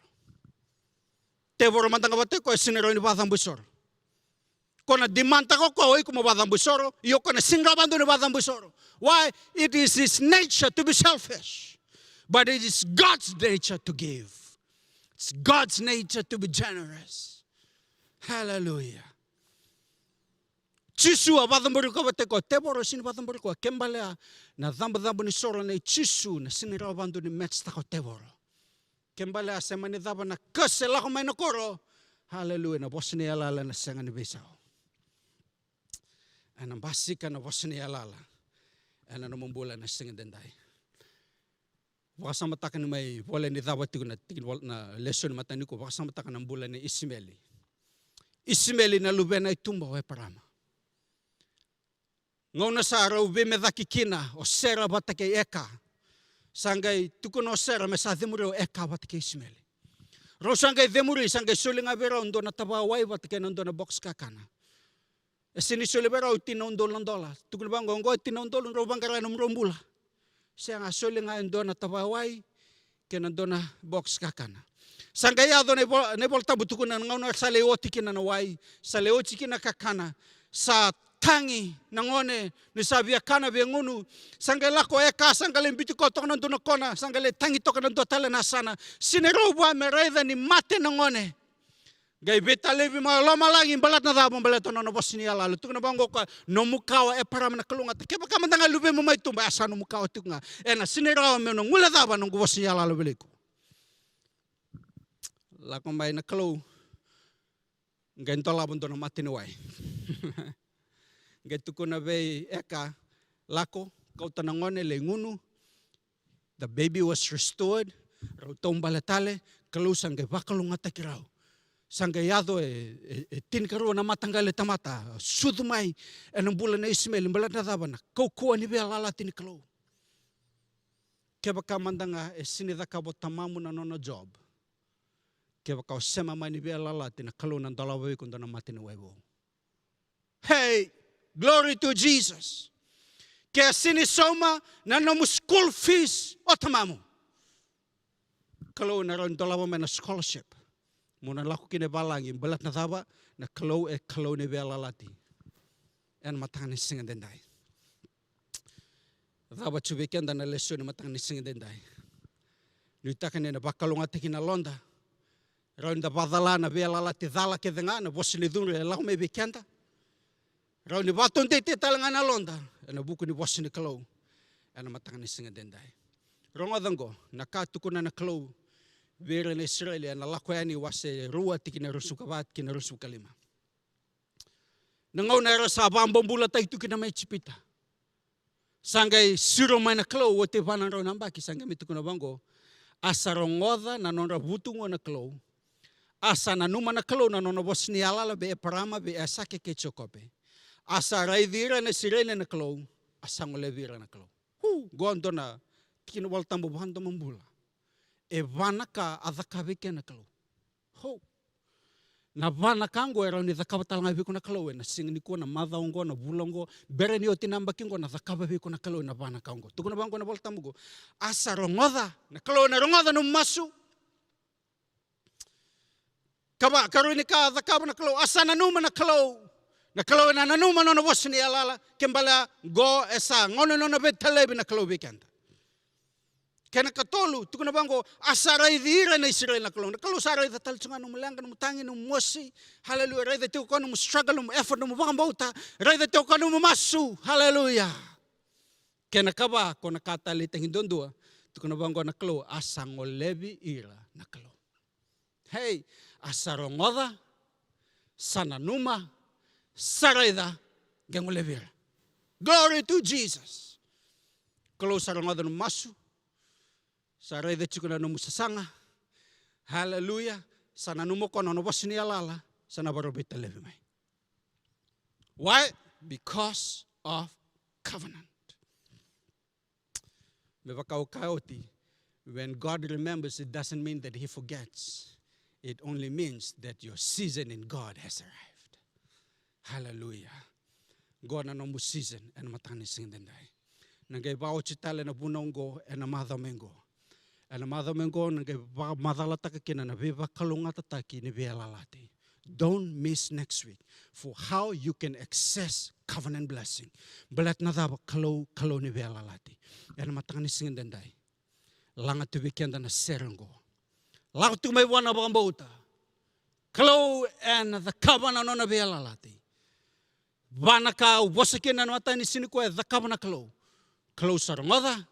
Tevoro mada ga vata o koya e sega ni rawa ni vakacabo isoro. Ko na demand-taka o koya o iko mo vakacabo isoro, ia o koya na sega ni rawa vakadua ni vakacabo isoro. Why? It is his nature to be selfish. But it is God's nature to give. It's God's nature to be generous. Hallelujah. Jisu a vakacabori koya vata o koya, tevoro sega ni vakacabori koya. Kena ibalebale na cabocabo ni soro nei Jisu na sega ni rawa vakadua ni match-taka o tevoro. Kena ibalebale se mani cava na curse e lako mai na koro. Hallelujah, na vosa ni yalayala ena sega ni veisau. Ena basika na vosa ni yalayala ena nomu bula ena siga edaidai. Vakasamataka ni mai volai ni cava tiko na tiki ni vol-, na lesoni mataka nikua, vakasamataka na bula nei Isimeli. Isimeli na luvena e tuba o Eparama. Gauna sa rau veimecaki kina o Sera vata kei Eka, sa qai tukuna o Sera me sa cemuri o Eka vata kei Isimeli. Rau sa qai cemuri, sa qai soli ga vei rau dua na tavaya wai vata kei na dua na box kakana. E sega ni soli vei rau tini na udolu na dola. Tukuna vaqo, oqo e tini na udolu, drau vaqara ena nomudrau bula. Sega, soli ga e dua na tavaya wai kei na dua na box kakana. Sa qai yaco na ivo-, na iVolatabu tukuna na gauna sa lai oti kina na wai, sa lai oti kina kakana, sa tagi na gone ni sa via kana, via gunu. Sa qai lako Eka, sa qai lai biuti koya toka na dua na kona, sa qai lai tagi toka na dua tale na yasana. Sega ni rau vua me raica ni mate na gone. Qai veitalevi mai lomalagi, baleta na cava? Baleta na nona vosa ni yalayala. Tukuna vaqo o koya, nomu kawa Eparama na kalougata. Kevaka mada ga e luvemu mai tuba, e sa nomu kawa tiko ga. Ena sega ni rawa meu na guilecava na noqu vosa ni yalayala vei iko. Lako mai na Kalou, qai dolava dua na mata ni wai. Qai tukuna vei Eka, lako, kauta na gone, lai gunu. The baby was restored. Rau taubale tale, Kalou sa qai vakalougatataki rau. Sa qai yaco e, e, e tinikarua na mataqali tamata sucu mai ena bula nei Isimeli, baleta na cava? Na kaukauwa ni veiyalayalati ni Kalou. Kevaka mada ga e sega ni cakava o tamamu na nona job, kevaka o sema mai ni veiyalayalati, na Kalou na dolava vei iko dua na mata ni wai vou. Hey, glory to Jesus. Ke sega ni sauma na nomu school fees o tamamu, Kalou na rawa ni dolava mai na scholarship mo na lako kina i valagi, baleta na cava? Na Kalou e Kalou ni veiyalayalati. Ena mataka ni siga edaidai, cava tu vei keda na lesoni mataka ni siga edaidai? Nuitaka ni na vakalougatataki na yaloda. Rawa ni da vakacala na veiyalayalati cala kece ga, na vosa ni cudru e lako mai vei keda. Rawa ni vakataudeitaki tale ga na yaloda ena vuku ni vosa ni Kalou ena mataka ni siga edaidai. Rogoca oqo na ka tukuna na Kalou vei ira na Isireli ena Lako Yani wase rua, tikina ruasagavulu ka va kei na ruasagavulu ka lima. Na gauna era sa vakabobulataki tu kina mai Ijipita, sa qai siro mai na Kalou oti e va na drau na yabaki, sa qai mai tukuna vaqo: A sa rogoca na nodra vutugu na Kalou, a sa nanuma na Kalou na nona vosa ni yalayala vei Eparama, vei Aisake kei Jekope. A sa raici ira na Isireli na Kalou, a sa golevi ira na Kalou. Hu, qo dua na tikina Volatabu vakadomobula. E va na ka a cakava vei keda na Kalou. Ho. Na va na ka oqo e rawa ni cakava tale ga vei iko na Kalou ena siga nikua, na macawa oqo, na vula oqo, bera ni oti na yabaki oqo, na cakava vei iko na Kalou ena va na ka oqo. Tukuna vaqo na Volatabu oqo: A sa rogoca, na Kalou ena rogoca nomu masu. Ka va, karua ni ka a cakava na Kalou, a sa nanuma na Kalou. Na Kalou ena nanuma na nona vosa ni yalayala, kena ibalebale oqo e sa gauna ni nona veitalevi na Kalou vei keda. Kena ikatolu, tukuna vaqo: A sa raici ira na Isireli na Kalou. Na Kalou sa raica tale tiko ga nomu leqa, nomu tagi, nomu mosi. Haleluya. Raica tiko o koya nomu struggle, nomu effort, nomu vakabauta. Raica tiko o koya nomu masu. Haleluya. Kena ikava, ko na ka taleitaki duadua, tukuna vaqo na Kalou: A sa golevi ira na Kalou. Hey, a sa rogoca, sa nanuma, sa raica, qai golevi ira. Glory to Jesus. Kalou sa rogoca nomu masu, sa raica tiko na nomu sasaga, Hallelujah. Sa nanuma o koya na nona vosa ni yalayala, sa na vakarau veitalevi mai. Why? Because of covenant. Me vaka au kaya oti, when God remembers, it doesn't mean that he forgets. It only means that your season in God has arrived. Hallelujah. Qo na nomu season ena mataka ni siga edaidai. Na qai vakaoti tale na vunau qo ena macawa mai qo. Ena macawa mai qo na qai vakamacalataka kina na veivakalougatataki ni veiyalayalati. Don't miss next week for how you can access covenant blessing. Baleta na cava? Kalou, Kalou ni veiyalayalati. Ena mataka ni siga edaidai, laga tu vei keda na sere qo. Lako tu mai vua na vakabauta. Kalou ena cakava na nona veiyalayalati. Va na ka au vosa kina ena mataka ni siga nikua e cakava na Kalou. Kalou sa rogoca,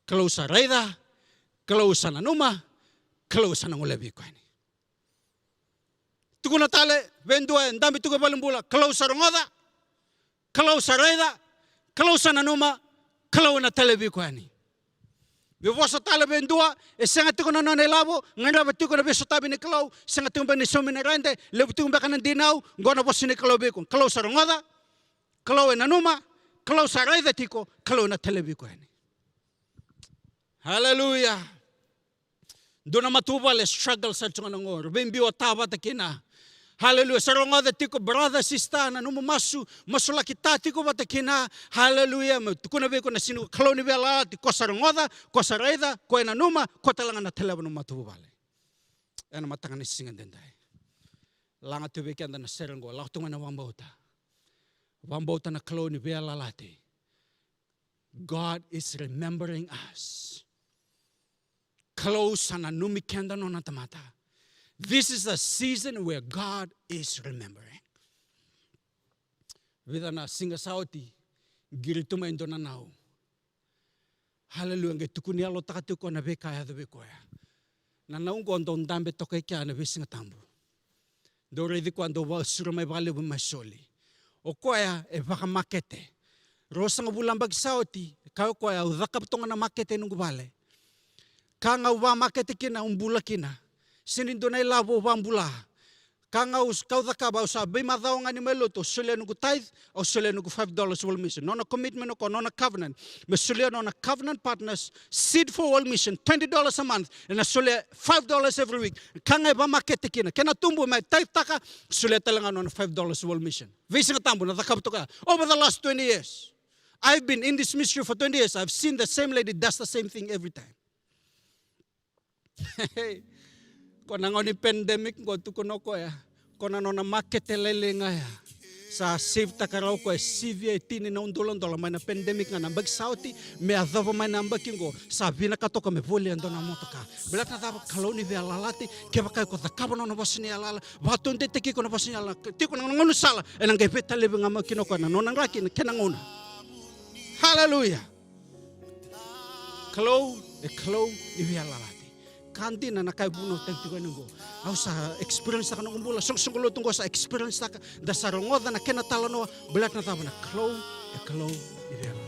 Kalou sa raica, Kalou sa nanuma, Kalou sa na golevi koya yani. Tukuna tale vei dua e dabe tiko e valenibula, Kalou sa rogoca, Kalou sa raica, Kalou sa nanuma, Kalou ena talevi koya yani. Me vosa tale vei dua e sega tiko na nona ilavo, gadreva tiko na veisotavi ni Kalou, sega tiko beka ni saumi na rede, levu tiko beka na dinau, qo na vosa ni Kalou vei iko. Kalou sa rogoca, Kalou e nanuma, Kalou sa raica tiko, Kalou ena talevi koya yani. Haleluya. Dua na matavuvale struggle sara tu ga na qo, ra veibiu o ta vata kina. Haleluya. Sa rogoca tiko brother, sister, na nomu masu, masulaki ta tiko vata kina. Haleluya. Me tukuna vei iko na sega ni Kalou ni veiyalayalati, ko sa rogoca, ko sa raica, ko e nanuma, ko tale ga na taleva na matavuvale. Ena mataka ni siga edaidai, laga tu vei keda na sere qo, lako tu mai na vakabauta. Vakabauta na Kalou ni veiyalayalati. God is remembering us. Kalou sa nanumi keda nona tamata. This is a season where God is remembering. Vica na siga sa oti, qiri tu mai dua na nau. Haleluya, qai tukuni yalotaka tiko na veika e yaco vei koya. Na nau qo dau dabe toka i kea na veisiga tabu. Dau raici koya dau vakasura mai vakalevu mai soli. O koya e vakamakete. Ruasagavulu na yabaki sa oti, e kaya o koya, au cakava toka na makete e noqu vale. Ka ga au vakamakete kina, au bula kina. Sega ni dua na ilavo au vakabula. Ka ga au, ka au cakava, au sa veimacawa ga ni mai lotu, au solia noqu tithe, au solia noqu five dollars world mission. Nona commitment o koya, nona covenant. Me solia nona covenant partners, seed for world mission, twenty dollars a month. Ena solia five dollars every week. Ka ga e vakamakete kina. Kena tubu me tithe taka, solia tale ga nona five dollars world mission. Veisiga tabu na cakava toka. Over the last twenty years, I've been in this ministry for twenty years. I've seen the same lady does the same thing every time. Ko na gauna ni pandemic qo, tukuna o koya, ko na nona makete lailai ga ya. Sa save taka rawa o koya e sivia e tini na udoladola mai na pandemic ga na yabaki sa oti me yacova mai na yabaki qo. Sa vinakata o koya me volia e dua na motoka. Baleta na cava? Kalou ni veiyalayalati. Kevaka iko cakava nona vosa ni yalayala, vakataudeitaki iko na vosa ni yalayala, tiko na gaunisala, ena qai veitalevi ga mai kina o koya na nona draki ena kena gauna. Haleluya. Kalou e Kalou ni veiyalayalati. Ka dina na ka e vunautaki tiko yani qo. Au sa experience taka noqu bula, soqosoqo lotu qo sa experience taka, da sa rogoca na kena talanoa, baleta na cava? Na Kalou e Kalou ni veiyalayalati.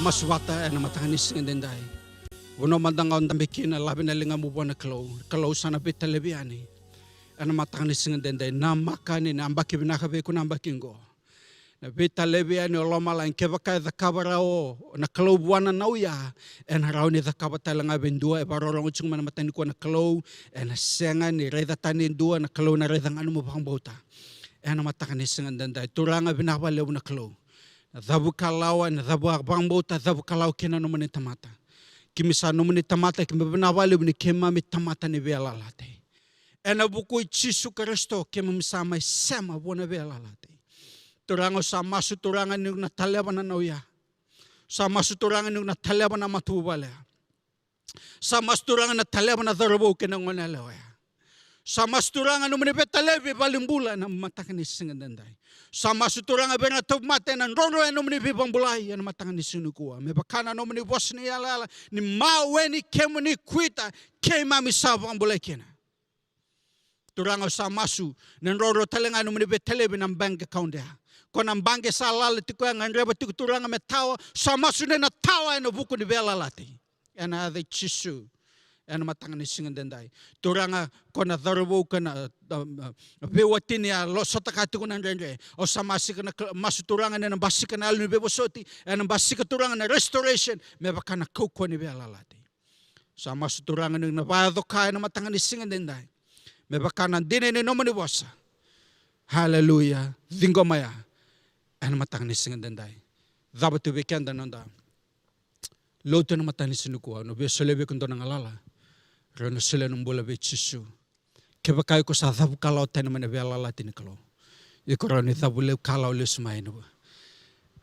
Masu vata ena mataka ni siga daidai. Vanua mada ga o dabe kina, lave na ligamu vua na Kalou. Kalou sa na veitalevi yani ena mataka ni siga daidai. Namaka ni na yabaki vinaka vei iko na yabaki qo. Na veitalevi yani o lomalagi, kevaka e cakava rawa na Kalou vua na nauya, ena rawa ni cakava tale ga vei dua e vakarorogo tiko mai na matanikua na Kalou. Ena sega ni raica tani e dua, na Kalou na raica ga nomu vakabauta. Ena mataka ni siga daidai, Turaga, vinaka vakalevu na Kalou. Na cavu kalawa, na cavu vakabauta, cavu kalawa kina nomuni tamata. Keimami sa nomuni tamata, keimami vinaka vakalevu ni keimami tamata ni veiyalayalati. Ena vuku i Jisu Karisito, keimami sa mai sema vua na veiyalayalati. Turaga, au sa masu, Turaga, ni na taleva na nauya. Sa masu, Turaga, ni na taleva na matavuvale. Sa masu, Turaga, na taleva na cauravou kei na goneyalewa ya. Sa masu, Turaga, nomuni veitalevi valenibula ena mataka ni siga daidai. Sa masu, Turaga, vei ira na tauvimate ena drodro ena nomuni veivakabulai ena mataka ni siga nikua. Me vaka na nomuni vosa ni yalayala, ni mawe ni kemuni kuita, keimami sa vakabulai kina. Turaga, au sa masu, na drodro tale ga nomuni veitalevi na bank account ya. Ko na baqe sa lala tiko ya, gadreva tiko, Turaga, me tawa, sa masu ni na tawa ena vuku ni veiyalayalati. Ena yaca i Jisu. Ena mataka ni siga daidai. Turaga, ko na cauravou kei na, a, a, veiwatini a losotaka tiko na dredre. Au sa masika na kal-, masu, Turaga, ni na basika na yalo ni veivosoti. Ena basika, Turaga, na restoration. Me vaka na kaukauwa ni veiyalayalati. Sa masu, Turaga, ni na vakayaco ka ena mataka ni siga daidai. Me vaka na dina ni nomuni vosa. Haleluya. Ciqoma ya. Ena mataka ni siga daidai. Cava tu vei keda na noda lotu ena mataka ni siga nikua, au na via solia vei iko e dua na galala. Rawa ni o solia na bula vei Jisu. Kevaka iko sa cavu kalawa tani mai na veiyalayalati ni Kalou, iko rawa ni cavu levu kalawa lesu mai na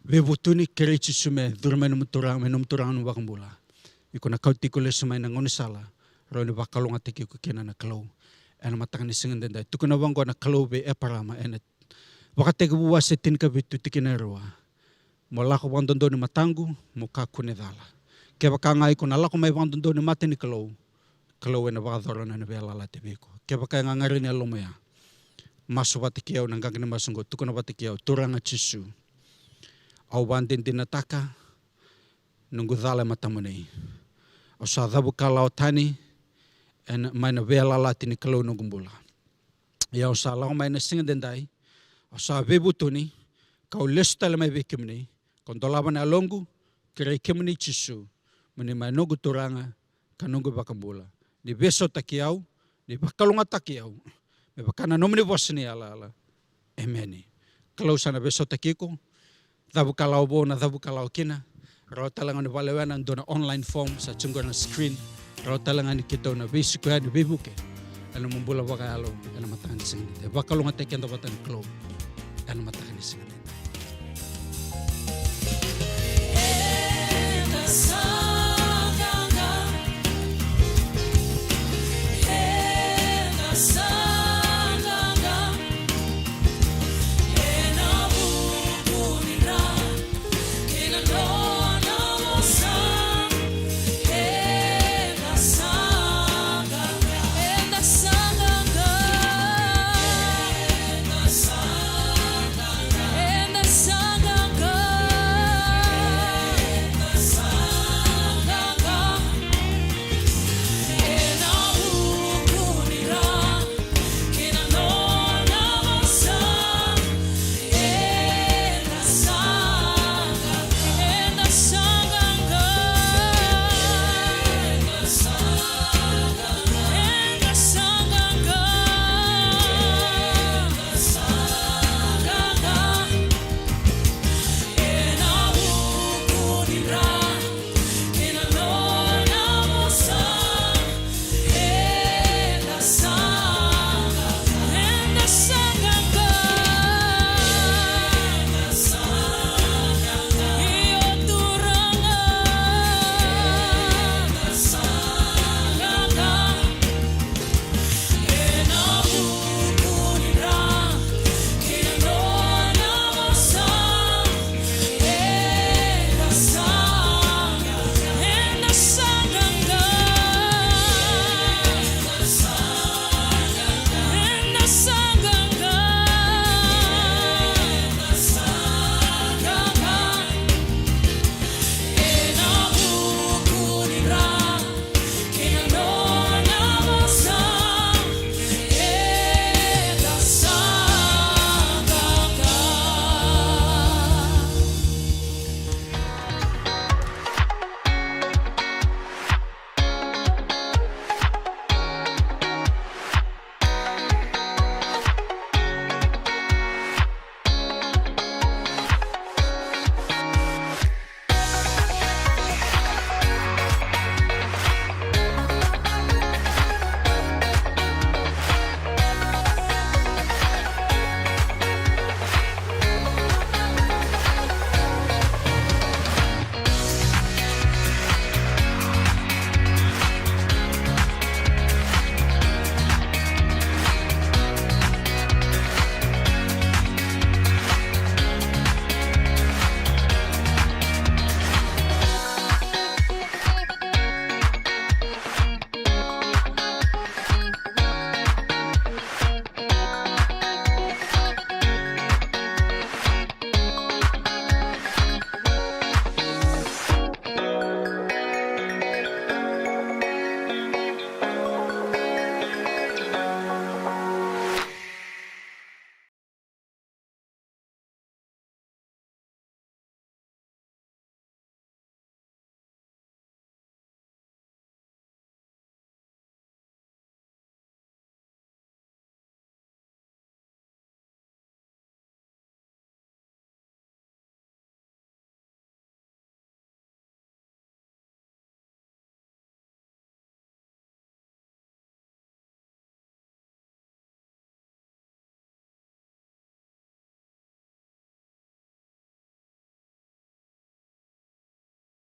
veivutuni, kerei Jisu me curu mai nomu Turaga, me nomu Turaga, nomu iVakabula. Iko na kauti iko lesu mai na gaunisala rawa ni vakalougatataki iko kina na Kalou. Ena mataka ni siga daidai, tukuna vaqo na Kalou vei Eparama, ena Vakatekivu wase tinikavitu, tikina e rua. Mo lako vakadodonu i mataqu, mo kakua ni cala. Kevaka ga iko na lako mai vakadodonu i mata ni Kalou, Kalou ena vakayacora na nona veiyalayalati vei iko. Kevaka e gagadre ni yalomu ya, masu vata kei au na qaqa ni masu oqo, tukuna vata kei au: Turaga Jisu, au vakadinadinataka noqu cala e matamuni. Au sa cavu kalawa tani ena, mai na veiyalayalati ni Kalou noqu bula. Ia au sa lako mai na siga edaidai, au sa veivutuni, kau lesu tale mai vei kemuni, kau dolava na yaloqu, kerei kemuni Jisu mo ni mai noqu Turaga ka noqu iVakabula. Ni veisautaki au, ni vakalougatataki au, me vaka na nomuni vosa ni yalayala. Emeni. Kalou sa na veisautaki iko. Cavu kalawa vou na cavu kalawa kina. Rawa tale ga ni vakalewena e dua na online form sa tu qori na screen. Rawa tale ga ni keitou na veisiko yani, veivuke ena nomu bula vakayalo ena mataka ni siga edaidai. Vakalougatataki keda vata na Kalou ena mataka ni siga edaidai.